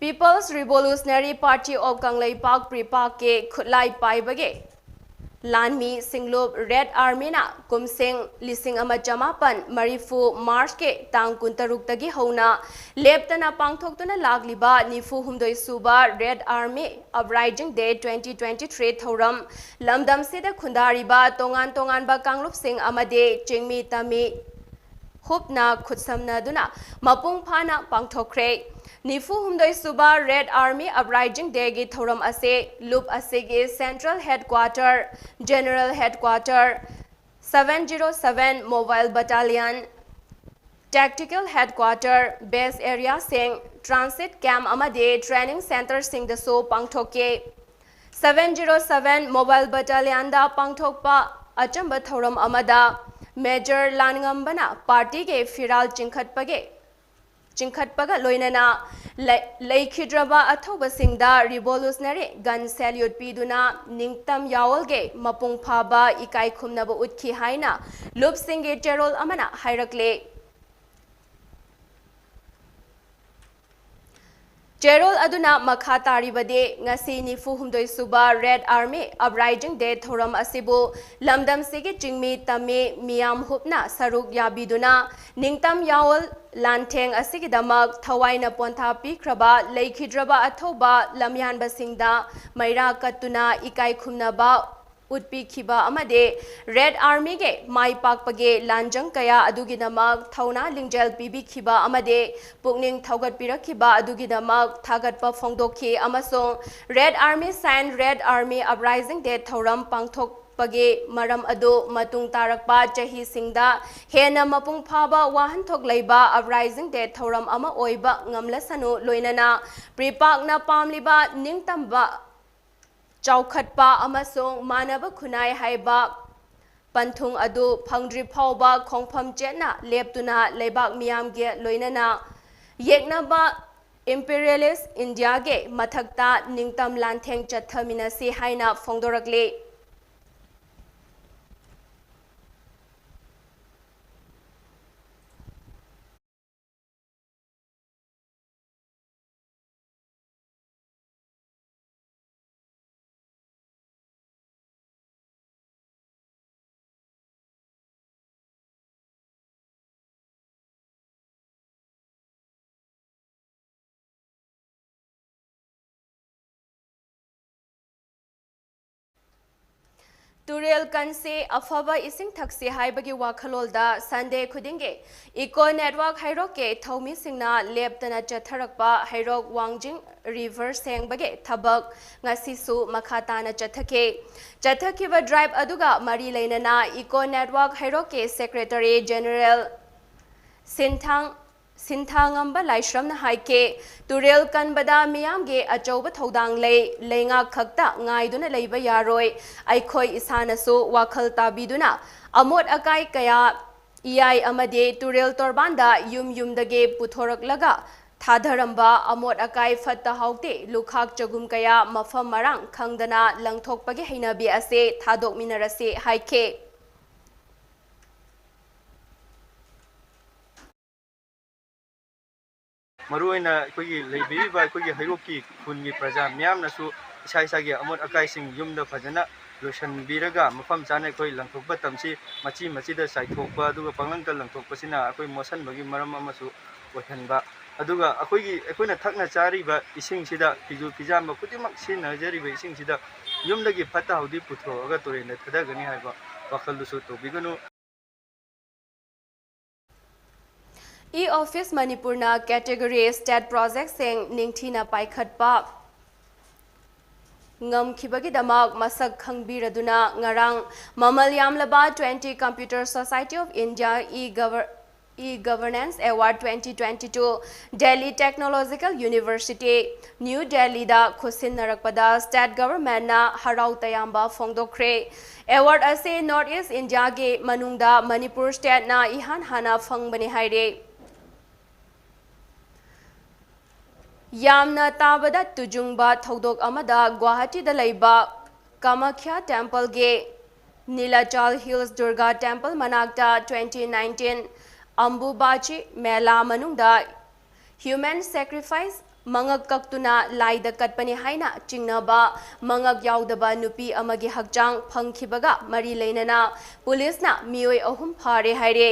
People's Revolutionary Party of Kangleipak, PREPAK ꯀꯤ ꯈꯨꯠꯂꯥꯏ ꯄꯥꯏꯕꯒꯤ ꯂꯥꯟꯃꯤ ꯁꯤꯡꯂꯨꯞ Red Armyꯅ ꯀꯨꯝꯁꯤꯡ ꯂꯤꯁꯤꯡ ꯑꯃ ꯆꯃꯥꯄꯟ ꯃꯔꯤꯐꯨ Marchꯀꯤ ꯇꯥꯡ ꯀꯨꯟꯇꯔꯨꯛꯇꯒꯤ ꯍꯧꯅ ꯂꯦꯞꯇꯅ ꯄꯥꯡꯊꯣꯛꯇꯨꯅ ꯂꯥꯛꯂꯤꯕ ꯅꯤꯐꯨ ꯍꯨꯝꯗꯣꯏ ꯁꯨꯕ Red Army Uprising Day twenty twenty-three ꯊꯧꯔꯝ ꯂꯝꯗꯝꯁꯤꯗ ꯈꯨꯟꯗꯥꯔꯤꯕ ꯇꯣꯉꯥꯟ ꯇꯣꯉꯥꯟꯕ ꯀꯥꯡꯂꯨꯞꯁꯤꯡ ꯑꯃꯗꯤ ꯆꯤꯡꯃꯤ ꯇꯝꯃꯤ ꯍꯨꯞꯅ ꯈꯨꯠꯁꯝꯅꯗꯨꯅ ꯃꯄꯨꯡ ꯐꯥꯅ ꯄꯥꯡꯊꯣꯛꯈ꯭ꯔꯦ꯫ ꯅꯤꯐꯨ ꯍꯨꯝꯗꯣꯏ ꯁꯨꯕ Red Army Uprising Dayꯒꯤ ꯊꯧꯔꯝ ꯑꯁꯤ ꯂꯨꯞ ꯑꯁꯤꯒꯤ central headquarter, general headquarter, seven zero seven Mobile Battalion, tactical headquarter, base areaꯁꯤꯡ, transit camp ꯑꯃꯗꯤ training centreꯁꯤꯡꯗꯁꯨ ꯄꯥꯡꯊꯣꯛꯈꯤ꯫ Seven zero seven Mobile Battalionꯗ ꯄꯥꯡꯊꯣꯛꯄ ꯑꯆꯝꯕ ꯊꯧꯔꯝ ꯑꯃꯗ ꯃꯦꯖꯔ ꯂꯥꯟꯉꯝꯕꯅ ꯄꯥꯔꯇꯤꯒꯤ ꯐꯤꯔꯥꯜ ꯆꯤꯡꯈꯠꯄꯒꯤ, ꯆꯤꯡꯈꯠꯄꯒ ꯂꯣꯏꯅꯅ ꯂꯩ-, ꯂꯩꯈꯤꯗ꯭ꯔꯕ ꯑꯊꯧꯕꯁꯤꯡꯗ ꯔꯤꯚꯣꯂꯨꯁꯅꯔꯤ ꯒꯟ ꯁꯦꯜꯌꯨꯠ ꯄꯤꯗꯨꯅ ꯅꯤꯡꯇꯝ ꯌꯥꯑꯣꯜꯒꯤ ꯃꯄꯨꯡ ꯐꯥꯕ ꯏꯀꯥꯏ ꯈꯨꯝꯅꯕ ꯎꯠꯈꯤ ꯍꯥꯏꯅ ꯂꯨꯞꯁꯤꯡꯒꯤ ꯆꯦꯔꯣꯜ ꯑꯃꯅ ꯍꯥꯏꯔꯛꯂꯤ꯫ ꯆꯦꯔꯣꯜ ꯑꯗꯨꯅ ꯃꯈꯥ ꯇꯥꯔꯤꯕꯗꯤ, ꯉꯁꯤ ꯅꯤꯐꯨ ꯍꯨꯝꯗꯣꯏ ꯁꯨꯕ ꯔꯦꯗ ꯑꯥꯔꯃꯤ ꯑꯞꯔꯥꯏꯖꯤꯡ ꯗꯦ ꯊꯧꯔꯝ ꯑꯁꯤꯕꯨ ꯂꯝꯗꯝꯁꯤꯒꯤ ꯆꯤꯡꯃꯤ ꯇꯝꯃꯤ ꯃꯤꯌꯥꯝ ꯍꯨꯞꯅ ꯁꯔꯨꯛ ꯌꯥꯕꯤꯗꯨꯅ ꯅꯤꯡꯇꯝ ꯌꯥꯑꯣꯜ ꯂꯥꯟꯊꯦꯡ ꯑꯁꯤꯒꯤꯗꯃꯛ ꯊꯋꯥꯏꯅ ꯄꯣꯟꯊꯥ ꯄꯤꯈ꯭ꯔꯕ ꯂꯩꯈꯤꯗ꯭ꯔꯕ ꯑꯊꯧꯕ ꯂꯝꯌꯥꯟꯕꯁꯤꯡꯗ ꯃꯩꯔꯥ ꯀꯠꯇꯨꯅ ꯏꯀꯥꯏ ꯈꯨꯝꯅꯕ ꯎꯠꯄꯤꯈꯤꯕ ꯑꯃꯗꯤ ꯔꯦꯗ ꯑꯥꯔꯃꯤꯒꯤ ꯃꯥꯏ ꯄꯥꯛꯄꯒꯤ ꯂꯥꯟꯖꯪ ꯀꯌꯥ ꯑꯗꯨꯒꯤꯗꯃꯛ ꯊꯧꯅꯥ ꯂꯤꯡꯖꯦꯜ ꯄꯤꯕꯤꯈꯤꯕ ꯑꯃꯗꯤ ꯄꯨꯛꯅꯤꯡ ꯊꯧꯒꯠꯄꯤꯔꯛꯈꯤꯕ ꯑꯗꯨꯒꯤꯗꯃꯛ ꯊꯥꯒꯠꯄ ꯐꯣꯡꯗꯣꯛꯈꯤ ꯑꯃꯁꯨꯡ red army sign Red Army Uprising Day ꯊꯧꯔꯝ ꯄꯥꯡꯊꯣꯛꯄꯒꯤ ꯃꯔꯝ ꯑꯗꯨ ꯃꯇꯨꯡ ꯇꯥꯔꯛꯄ ꯆꯍꯤꯁꯤꯡꯗ ꯍꯦꯟꯅ ꯃꯄꯨꯡ ꯐꯥꯕ ꯋꯥꯍꯟꯊꯣꯛ ꯂꯩꯕ Uprising Day ꯊꯧꯔꯝ ꯑꯃ ꯑꯣꯏꯕ ꯉꯝꯂꯁꯅꯨ, ꯂꯣꯏꯅꯅ ꯄ꯭ꯔꯤꯄꯥꯛꯅ ꯄꯥꯝꯂꯤꯕ ꯅꯤꯡꯇꯝꯕ ꯆꯥꯎꯈꯠꯄ ꯑꯃꯁꯨꯡ ꯃꯥꯟꯅꯕ ꯈꯨꯟꯅꯥꯏ ꯍꯥꯏꯕ ꯄꯟꯊꯨꯡ ꯑꯗꯨ ꯐꯪꯗ꯭ꯔꯤ ꯐꯥꯎꯕ ꯈꯣꯡꯐꯝ ꯆꯦꯠꯅ ꯂꯦꯞꯇꯨꯅ ꯂꯩꯕꯥꯛ ꯃꯤꯌꯥꯝꯒꯤ ꯂꯣꯏꯅꯅ ꯌꯦꯛꯅꯕ imperialist India ꯒꯤ ꯃꯊꯛꯇ ꯅꯤꯡꯇꯝ ꯂꯥꯟꯊꯦꯡ ꯆꯠꯊꯃꯤꯟꯅꯁꯤ ꯍꯥꯏꯅ ꯐꯣꯡꯗꯣꯔꯛꯂꯤ꯫ ꯇꯨꯔꯦꯜ ꯀꯟꯁꯤ, ꯑꯐꯕ ꯏꯁꯤꯡ ꯊꯛꯁꯤ ꯍꯥꯏꯕꯒꯤ ꯋꯥꯈꯜꯂꯣꯟꯗ Sunday ꯈꯨꯗꯤꯡꯒꯤ Eco Network ꯍꯩꯔꯣꯛꯀꯤ ꯊꯧꯃꯤꯁꯤꯡꯅ ꯂꯦꯞꯇꯅ ꯆꯠꯊꯔꯛꯄ ꯍꯩꯔꯣꯛ ꯋꯥꯡꯖꯤꯡ river ꯁꯦꯡꯕꯒꯤ ꯊꯕꯛ ꯉꯁꯤꯁꯨ ꯃꯈꯥ ꯇꯥꯅ ꯆꯠꯊꯈꯤ꯫ ꯆꯠꯊꯈꯤꯕ drive ꯑꯗꯨꯒ ꯃꯔꯤ ꯂꯩꯅꯅ Eco Network ꯍꯩꯔꯣꯛꯀꯤ Secretary General ꯁꯤꯟꯊꯥꯡ ꯁꯤꯟꯊꯥꯉꯝꯕ ꯂꯥꯏꯁ꯭ꯔꯝꯅ ꯍꯥꯏꯈꯤ, ꯇꯨꯔꯦꯜ ꯀꯟꯕꯗ ꯃꯤꯌꯥꯝꯒꯤ ꯑꯆꯧꯕ ꯊꯧꯗꯥꯡ ꯂꯩ꯫ ꯂꯩꯉꯥꯛ ꯈꯛꯇ ꯉꯥꯏꯗꯨꯅ ꯂꯩꯕ ꯌꯥꯔꯣꯏ꯫ ꯑꯩꯈꯣꯏ ꯏꯁꯥꯅꯁꯨ ꯋꯥꯈꯜ ꯇꯥꯕꯤꯗꯨꯅ ꯑꯃꯣꯠ ꯑꯀꯥꯏ ꯀꯌꯥ, ꯏꯌꯥꯏ ꯑꯃꯗꯤ ꯇꯨꯔꯦꯜ ꯇꯣꯔꯕꯥꯟꯗ ꯌꯨꯝ ꯌꯨꯝꯗꯒꯤ ꯄꯨꯊꯣꯔꯛꯂꯒ ꯊꯥꯗꯔꯝꯕ ꯑꯃꯣꯠ ꯑꯀꯥꯏ ꯐꯠꯇ ꯍꯥꯎꯗꯤ ꯂꯨꯈꯥꯛ ꯆꯒꯨꯝ ꯀꯌꯥ ꯃꯐꯝ ꯃꯔꯥꯡ ꯈꯪꯗꯅ ꯂꯪꯊꯣꯛꯄꯒꯤ ꯍꯩꯅꯕꯤ ꯑꯁꯤ ꯊꯥꯗꯣꯛꯃꯤꯟꯅꯔꯁꯤ ꯍꯥꯏꯈꯤ꯫ ꯃꯔꯨꯑꯣꯏꯅ ꯑꯩꯈꯣꯏꯒꯤ ꯂꯩꯕꯤꯔꯤꯕ ꯑꯩꯈꯣꯏꯒꯤ ꯍꯩꯔꯣꯛꯀꯤ ꯈꯨꯟꯒꯤ ꯄ꯭ꯔꯖꯥ ꯃꯤꯌꯥꯝꯅꯁꯨ ꯏꯁꯥ ꯏꯁꯥꯒꯤ ꯑꯃꯣꯠ ꯑꯀꯥꯏꯁꯤꯡ ꯌꯨꯝꯗ ꯐꯖꯅ ꯂꯣꯏꯁꯤꯟꯕꯤꯔꯒ, ꯃꯐꯝ ꯆꯥꯅ ꯑꯩꯈꯣꯏ ꯂꯪꯊꯣꯛꯄ ꯇꯝꯁꯤ꯫ ꯃꯆꯤ ꯃꯆꯤꯗ ꯆꯥꯏꯊꯣꯛꯄ ꯑꯗꯨꯒ ꯄꯪꯂꯪꯇ ꯂꯪꯊꯣꯛꯄꯁꯤꯅ ꯑꯩꯈꯣꯏ ꯃꯣꯠꯁꯟꯕꯒꯤ ꯃꯔꯝ ꯑꯃꯁꯨ ꯑꯣꯏꯍꯟꯕ, ꯑꯗꯨꯒ ꯑꯩꯈꯣꯏꯒꯤ, ꯑꯩꯈꯣꯏꯅ ꯊꯛꯅ ꯆꯥꯔꯤꯕ ꯏꯁꯤꯡꯁꯤꯗ ꯐꯤꯖꯨ ꯐꯤꯖꯥꯝꯕ ꯈꯨꯗꯤꯡꯃꯛ ꯁꯤꯖꯤꯟꯅꯖꯔꯤꯕ ꯏꯁꯤꯡꯁꯤꯗ ꯌꯨꯝꯗꯒꯤ ꯐꯠꯇ ꯍꯥꯎꯗꯤ ꯄꯨꯊꯣꯛꯑꯒ ꯇꯨꯔꯦꯟꯗ ꯊꯥꯗꯒꯅꯤ ꯍꯥꯏꯕ ꯋꯥꯈꯜꯗꯨꯁꯨ ꯇꯧꯕꯤꯒꯅꯨ꯫ E-Office ꯃꯅꯤꯄꯨꯔꯅ category state projectꯁꯤꯡ ꯅꯤꯡꯊꯤꯅ ꯄꯥꯏꯈꯠꯄ ꯉꯝꯈꯤꯕꯒꯤꯗꯃꯛ ꯃꯁꯛ ꯈꯪꯕꯤꯔꯗꯨꯅ ꯉꯔꯥꯡ ꯃꯃꯜ ꯌꯥꯝꯂꯕ twenty Computer Society of India e-Governance Award twenty twenty-two Delhi Technological University, New Delhiꯗ ꯈꯨꯠꯁꯤꯟꯅꯔꯛꯄꯗ state governmentꯅ ꯍꯔꯥꯎ ꯇꯌꯥꯝꯕ ꯐꯣꯡꯗꯣꯛꯈ꯭ꯔꯦ꯫ Award ꯑꯁꯤ North East Indiaꯒꯤ ꯃꯅꯨꯡꯗ ꯃꯅꯤꯄꯨꯔ stateꯅ ꯏꯍꯥꯟ ꯍꯥꯟꯅ ꯐꯪꯕꯅꯤ ꯍꯥꯏꯔꯤ꯫ ꯌꯥꯝꯅ ꯇꯥꯕꯗ ꯇꯨꯖꯨꯡꯕ ꯊꯧꯗꯣꯛ ꯑꯃꯗ ꯒꯨꯋꯥꯍꯥꯇꯤꯗ ꯂꯩꯕ Kamakhya Templeꯒꯤ Nilachal Hills Durga Temple ꯃꯅꯥꯛꯇ twenty nineteen Ambubachi Mela ꯃꯅꯨꯡꯗ human sacrifice, ꯃꯉꯛ ꯀꯛꯇꯨꯅ ꯂꯥꯏꯗ ꯀꯠꯄꯅꯤ ꯍꯥꯏꯅ ꯆꯤꯡꯅꯕ ꯃꯉꯛ ꯌꯥꯎꯗꯕ ꯅꯨꯄꯤ ꯑꯃꯒꯤ ꯍꯛꯆꯥꯡ ꯐꯪꯈꯤꯕꯒ ꯃꯔꯤ ꯂꯩꯅꯅ ꯄꯨꯂꯤꯁꯅ ꯃꯤꯑꯣꯏ ꯑꯍꯨꯝ ꯐꯥꯔꯦ ꯍꯥꯏꯔꯦ꯫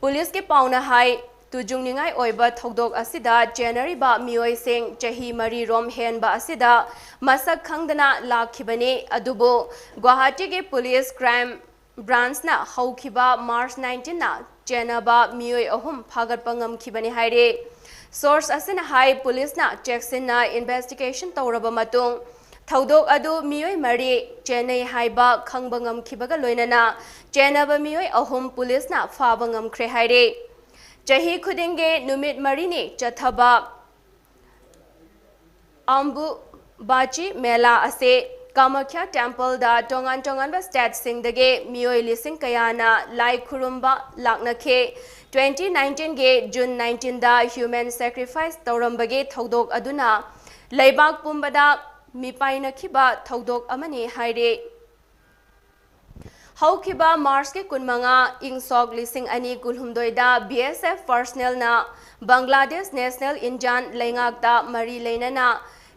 ꯄꯨꯂꯤꯁꯀꯤ ꯄꯥꯎꯅ ꯍꯥꯏ, ꯇꯨꯖꯨꯡꯅꯤꯡꯉꯥꯏ ꯑꯣꯏꯕ ꯊꯧꯗꯣꯛ ꯑꯁꯤꯗ ꯆꯦꯟꯅꯔꯤꯕ ꯃꯤꯑꯣꯏꯁꯤꯡ ꯆꯍꯤ ꯃꯔꯤ ꯔꯣꯝ ꯍꯦꯟꯕ ꯑꯁꯤꯗ ꯃꯁꯛ ꯈꯪꯗꯅ ꯂꯥꯛꯈꯤꯕꯅꯤ꯫ ꯑꯗꯨꯕꯨ ꯒꯨꯋꯥꯍꯥꯇꯤꯒꯤ ꯄꯨꯂꯤꯁ crime branchꯅ ꯍꯧꯈꯤꯕ March nineteenꯅ ꯆꯦꯟꯅꯕ ꯃꯤꯑꯣꯏ ꯑꯍꯨꯝ ꯐꯥꯒꯠꯄ ꯉꯝꯈꯤꯕꯅꯤ ꯍꯥꯏꯔꯤ꯫ Source ꯑꯁꯤꯅ ꯍꯥꯏ, ꯄꯨꯂꯤꯁꯅ ꯆꯦꯛꯁꯤꯟꯅ investigation ꯇꯧꯔꯕ ꯃꯇꯨꯡ ꯊꯧꯗꯣꯛ ꯑꯗꯨ ꯃꯤꯑꯣꯏ ꯃꯔꯤ ꯆꯦꯟꯅꯩ ꯍꯥꯏꯕ ꯈꯪꯕ ꯉꯝꯈꯤꯕꯒ ꯂꯣꯏꯅꯅ ꯆꯦꯟꯅꯕ ꯃꯤꯑꯣꯏ ꯑꯍꯨꯝ ꯄꯨꯂꯤꯁꯅ ꯐꯥꯕ ꯉꯝꯈ꯭ꯔꯦ ꯍꯥꯏꯔꯤ꯫ ꯆꯍꯤ ꯈꯨꯗꯤꯡꯒꯤ ꯅꯨꯃꯤꯠ ꯃꯔꯤꯅꯤ ꯆꯠꯊꯕ ꯑꯝꯕꯨꯕꯥꯆꯤ ꯃꯦꯂꯥ ꯑꯁꯤ ꯀꯥꯃꯥꯈ꯭ꯌꯥ ꯇꯦꯝꯄꯜꯗ ꯇꯣꯉꯥꯟ ꯇꯣꯉꯥꯟꯕ ꯁ꯭ꯇꯦꯠꯁꯤꯡꯗꯒꯤ ꯃꯤꯑꯣꯏ ꯂꯤꯁꯤꯡ ꯀꯌꯥꯅ ꯂꯥꯏ ꯈꯨꯔꯨꯝꯕ ꯂꯥꯛꯅꯈꯤ꯫ Twenty nineteenꯒꯤ June nineteenꯗ human sacrifice ꯇꯧꯔꯝꯕꯒꯤ ꯊꯧꯗꯣꯛ ꯑꯗꯨꯅ ꯂꯩꯕꯥꯛ ꯄꯨꯝꯕꯗ ꯃꯤꯄꯥꯏꯅꯈꯤꯕ ꯊꯧꯗꯣꯛ ꯑꯃꯅꯤ ꯍꯥꯏꯔꯤ꯫ ꯍꯧꯈꯤꯕ Marchꯀꯤ ꯀꯨꯟꯃꯉꯥ, ꯏꯪ ꯁꯣꯛ ꯂꯤꯁꯤꯡ ꯑꯅꯤ ꯀꯨꯟꯍꯨꯝꯗꯣꯏꯗ B S F personnelꯅ Bangladesh National Indian ꯂꯩꯉꯥꯛꯇ ꯃꯔꯤ ꯂꯩꯅꯅ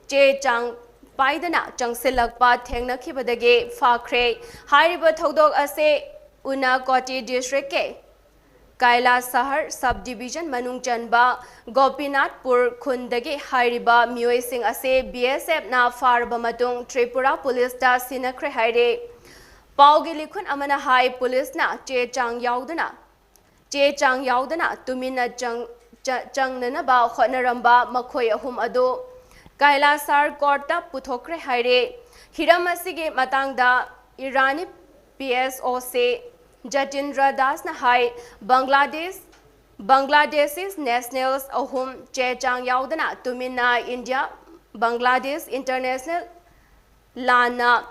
ꯆꯦ ꯆꯥꯡ ꯄꯥꯏꯗꯅ ꯆꯪꯁꯤꯜꯂꯛꯄ ꯊꯦꯡꯅꯈꯤꯕꯗꯒꯤ ꯐꯥꯈ꯭ꯔꯦ꯫ ꯍꯥꯏꯔꯤꯕ ꯊꯧꯗꯣꯛ ꯑꯁꯤ ꯎꯅꯥꯀꯣꯇꯤ districtꯀꯤ ꯀꯥꯏꯂꯥꯁꯍꯔ sub division ꯃꯅꯨꯡ ꯆꯟꯕ ꯒꯣꯄꯤꯅꯥꯊꯄꯨꯔ ꯈꯨꯟꯗꯒꯤ ꯍꯥꯏꯔꯤꯕ ꯃꯤꯑꯣꯏꯁꯤꯡ ꯑꯁꯤ B S Fꯅ ꯐꯥꯔꯕ ꯃꯇꯨꯡ ꯇ꯭ꯔꯤꯄꯨꯔꯥ ꯄꯨꯂꯤꯁꯇ ꯁꯤꯟꯅꯈ꯭ꯔꯦ ꯍꯥꯏꯔꯤ꯫ ꯄꯥꯎꯒꯤ ꯂꯤꯈꯨꯟ ꯑꯃꯅ ꯍꯥꯏ, ꯄꯨꯂꯤꯁꯅ ꯆꯦ ꯆꯥꯡ ꯌꯥꯎꯗꯅ, ꯆꯦ ꯆꯥꯡ ꯌꯥꯎꯗꯅ ꯇꯨꯃꯤꯟꯅ ꯆꯪ-, ꯆ-, ꯆꯪꯅꯅꯕ ꯍꯣꯠꯅꯔꯝꯕ ꯃꯈꯣꯏ ꯑꯍꯨꯝ ꯑꯗꯨ ꯀꯥꯏꯂꯥꯁꯍꯔ courtꯇ ꯄꯨꯊꯣꯛꯈ꯭ꯔꯦ ꯍꯥꯏꯔꯤ꯫ ꯍꯤꯔꯝ ꯑꯁꯤꯒꯤ ꯃꯇꯥꯡꯗ Irani P S O C ꯖꯇꯤꯟꯗ꯭ꯔ ꯗꯥꯁꯅ ꯍꯥꯏ, ꯕꯪꯒ꯭ꯂꯥꯗꯦꯁ, Bangladeshi nationals ꯑꯍꯨꯝ ꯆꯦ ꯆꯥꯡ ꯌꯥꯎꯗꯅ ꯇꯨꯃꯤꯟꯅ ꯏꯟꯗꯤꯌꯥ ꯕꯪꯒ꯭ꯂꯥꯗꯦꯁ international ꯂꯥꯟꯅ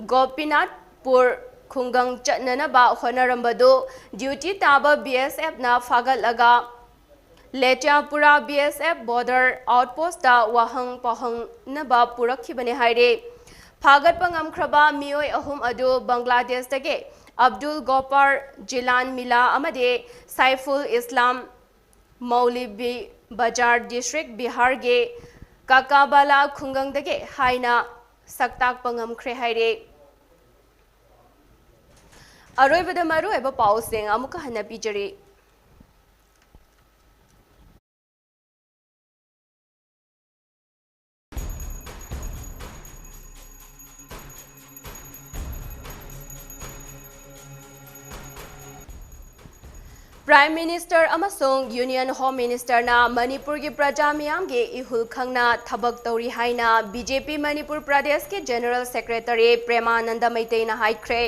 ꯒꯣꯄꯤꯅꯥꯊꯄꯨꯔ ꯈꯨꯡꯒꯪ ꯆꯠꯅꯅꯕ ꯍꯣꯠꯅꯔꯝꯕꯗꯨ duty ꯇꯥꯕ B S Fꯅ ꯐꯥꯒꯠꯂꯒ ꯂꯦꯇꯤꯌꯥꯄꯨꯔꯥ B S F border outpostꯇ ꯋꯥꯍꯪ ꯄꯥꯎꯍꯪꯅꯕ ꯄꯨꯔꯛꯈꯤꯕꯅꯤ ꯍꯥꯏꯔꯤ꯫ ꯐꯥꯒꯠꯄ ꯉꯝꯈ꯭ꯔꯕ ꯃꯤꯑꯣꯏ ꯑꯍꯨꯝ ꯑꯗꯨ ꯕꯪꯒ꯭ꯂꯥꯗꯦꯁꯇꯒꯤ ꯑꯕꯗꯨꯜ ꯒꯣꯐꯥꯔ ꯖꯤꯂꯥꯟ ꯃꯤꯂꯥ ꯑꯃꯗꯤ ꯁꯥꯏꯐꯨꯜ ꯏꯁꯂꯥꯝ ꯃꯧꯂꯤꯕꯤ ꯕꯖꯥꯔ district ꯕꯤꯍꯥꯔꯒꯤ ꯀꯥꯀꯥꯕꯥꯂꯥ ꯈꯨꯡꯒꯪꯗꯒꯤ ꯍꯥꯏꯅ ꯁꯛꯇꯥꯛꯄ ꯉꯝꯈ꯭ꯔꯦ ꯍꯥꯏꯔꯤ꯫ ꯑꯔꯣꯏꯕꯗ ꯃꯔꯨꯑꯣꯏꯕ ꯄꯥꯎꯁꯤꯡ ꯑꯃꯨꯛꯀ ꯍꯟꯅ ꯄꯤꯖꯔꯤ꯫ Prime Minister ꯑꯃꯁꯨꯡ Union Home Ministerꯅ ꯃꯅꯤꯄꯨꯔꯒꯤ ꯄ꯭ꯔꯖꯥ ꯃꯤꯌꯥꯝꯒꯤ ꯏꯍꯨꯜ ꯈꯪꯅ ꯊꯕꯛ ꯇꯧꯔꯤ ꯍꯥꯏꯅ B J P ꯃꯅꯤꯄꯨꯔ ꯄ꯭ꯔꯗꯦꯁꯀꯤ General Secretary ꯄ꯭ꯔꯦꯃꯥꯅꯟꯗ ꯃꯩꯇꯩꯅ ꯍꯥꯏꯈ꯭ꯔꯦ꯫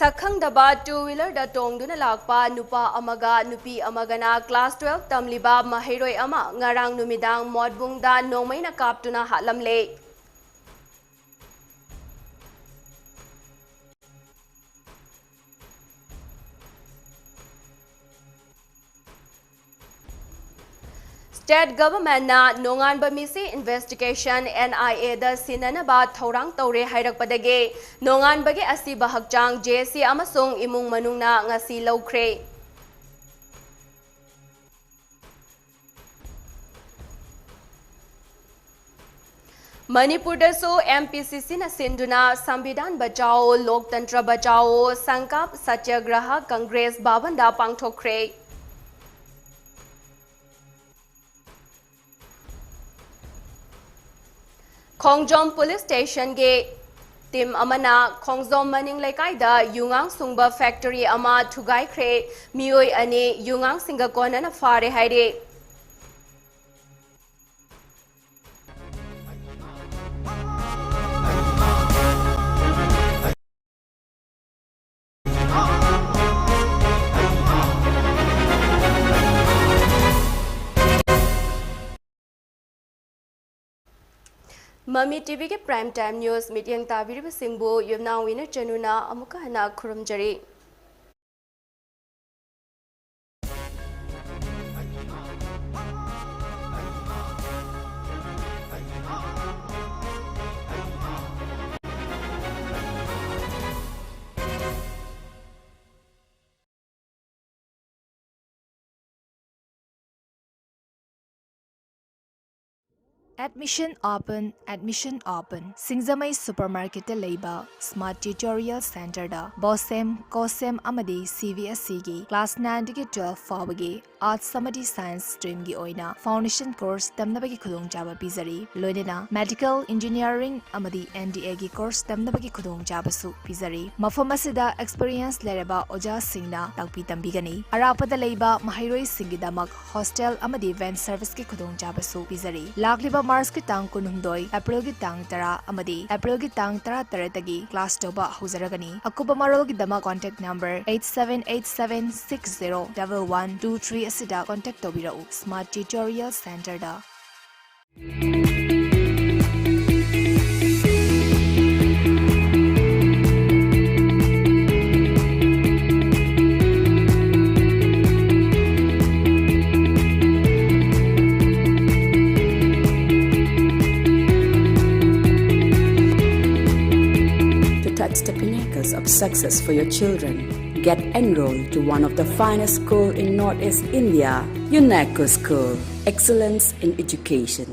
ꯁꯛꯈꯪꯗꯕ two wheelerꯗ ꯇꯣꯡꯗꯨꯅ ꯂꯥꯛꯄ ꯅꯨꯄꯥ ꯑꯃꯒ ꯅꯨꯄꯤ ꯑꯃꯒꯅ class twelve ꯇꯝꯂꯤꯕ ꯃꯍꯩꯔꯣꯏ ꯑꯃ ꯉꯔꯥꯡ ꯅꯨꯃꯤꯗꯥꯡ ꯃꯣꯠꯕꯨꯡꯗ ꯅꯣꯡꯃꯩꯅ ꯀꯥꯞꯇꯨꯅ ꯍꯥꯠꯂꯝꯂꯦ꯫ State governmentꯅ ꯅꯣꯡꯉꯥꯟꯕ ꯃꯤꯁꯤ investigation, NIAꯗ ꯁꯤꯟꯅꯅꯕ ꯊꯧꯔꯥꯡ ꯇꯧꯔꯦ ꯍꯥꯏꯔꯛꯄꯗꯒꯤ ꯅꯣꯡꯉꯥꯟꯕꯒꯤ ꯑꯁꯤꯕ ꯍꯛꯆꯥꯡ JAC ꯑꯃꯁꯨꯡ ꯏꯃꯨꯡ ꯃꯅꯨꯡꯅ ꯉꯁꯤ ꯂꯧꯈ꯭ꯔꯦ꯫ ꯃꯅꯤꯄꯨꯔꯗꯁꯨ MPCCꯅ ꯁꯤꯟꯗꯨꯅ ꯁꯪꯕꯤꯙꯥꯟ ꯕꯆꯥꯑꯣ, ꯂꯣꯛꯇꯟꯇ꯭ꯔ ꯕꯆꯥꯑꯣ, ꯁꯪꯀꯥꯞ ꯁꯇ꯭ꯌꯒ꯭ꯔꯍ ꯀꯪꯒ꯭ꯔꯦꯁ ꯚꯕꯟꯗ ꯄꯥꯡꯊꯣꯛꯈ꯭ꯔꯦ꯫ ꯈꯣꯡꯖꯣꯝ police stationꯒꯤ team ꯑꯃꯅ ꯈꯣꯡꯖꯣꯝ ꯃꯅꯤꯡ ꯂꯩꯀꯥꯏꯗ ꯌꯨꯉꯥꯡ ꯁꯨꯡꯕ factory ꯑꯃ ꯊꯨꯒꯥꯏꯈ꯭ꯔꯦ꯫ ꯃꯤꯑꯣꯏ ꯑꯅꯤ ꯌꯨꯉꯥꯡꯁꯤꯡꯒ ꯀꯣꯟꯅꯅ ꯐꯥꯔꯦ ꯍꯥꯏꯔꯤ꯫ ꯃꯃꯤ TVꯒꯤ prime time news ꯃꯤꯠꯌꯦꯡ ꯇꯥꯕꯤꯔꯤꯕꯁꯤꯡꯕꯨ ꯌꯨꯝꯅꯥꯝ ꯋꯤꯅꯔ ꯆꯅꯨꯅ ꯑꯃꯨꯛꯀ ꯍꯟꯅ ꯈꯨꯔꯨꯝꯖꯔꯤ꯫ Admission open, admission open. ꯁꯤꯡꯖꯃꯩ supermarketꯇ ꯂꯩꯕ Smart Tutorial Centreꯗ BOSEM, COSEM ꯑꯃꯗꯤ CBSEꯒꯤ class nineꯗꯒꯤ twelve ꯐꯥꯎꯕꯒꯤ Arts ꯑꯃꯗꯤ Science streamꯒꯤ ꯑꯣꯏꯅ foundation course ꯇꯝꯅꯕꯒꯤ ꯈꯨꯗꯣꯡꯆꯥꯕ ꯄꯤꯖꯔꯤ꯫ ꯂꯣꯏꯅꯅ medical, engineering ꯑꯃꯗꯤ NDAꯒꯤ course ꯇꯝꯅꯕꯒꯤ ꯈꯨꯗꯣꯡꯆꯥꯕꯁꯨ ꯄꯤꯖꯔꯤ꯫ ꯃꯐꯝ ꯑꯁꯤꯗ experience ꯂꯩꯔꯕ ꯑꯣꯖꯥꯁꯤꯡꯅ ꯇꯥꯛꯄꯤ ꯇꯝꯕꯤꯒꯅꯤ꯫ ꯑꯔꯥꯞꯄꯗ ꯂꯩꯕ ꯃꯍꯩꯔꯣꯏꯁꯤꯡꯒꯤꯗꯃꯛ hostel ꯑꯃꯗꯤ van serviceꯀꯤ ꯈꯨꯗꯣꯡꯆꯥꯕꯁꯨ ꯄꯤꯖꯔꯤ꯫ ꯂꯥꯛꯂꯤꯕ ꯃꯥꯔꯆꯀꯤ ꯇꯥꯡ ꯀꯨꯟꯍꯨꯝꯗꯣꯏ, ꯑꯦꯄ꯭ꯔꯤꯜꯒꯤ ꯇꯥꯡ ꯇꯔꯥ ꯑꯃꯗꯤ ꯑꯦꯄ꯭ꯔꯤꯜꯒꯤ ꯇꯥꯡ ꯇꯔꯥꯇꯔꯦꯠꯇꯒꯤ class ꯇꯧꯕ ꯍꯧꯖꯔꯒꯅꯤ꯫ ꯑꯀꯨꯞꯄ ꯃꯔꯣꯜꯒꯤꯗꯃꯛ contact number eight seven eight seven six zero double one two three ꯑꯁꯤꯗ contact ꯇꯧꯕꯤꯔꯛꯎ꯫ Smart Tutorial Centreꯗ꯫ To touch the pinnacles of success for your children, get enrolled to one of the finest school in Northeast India, UNECO School, Excellence in Education.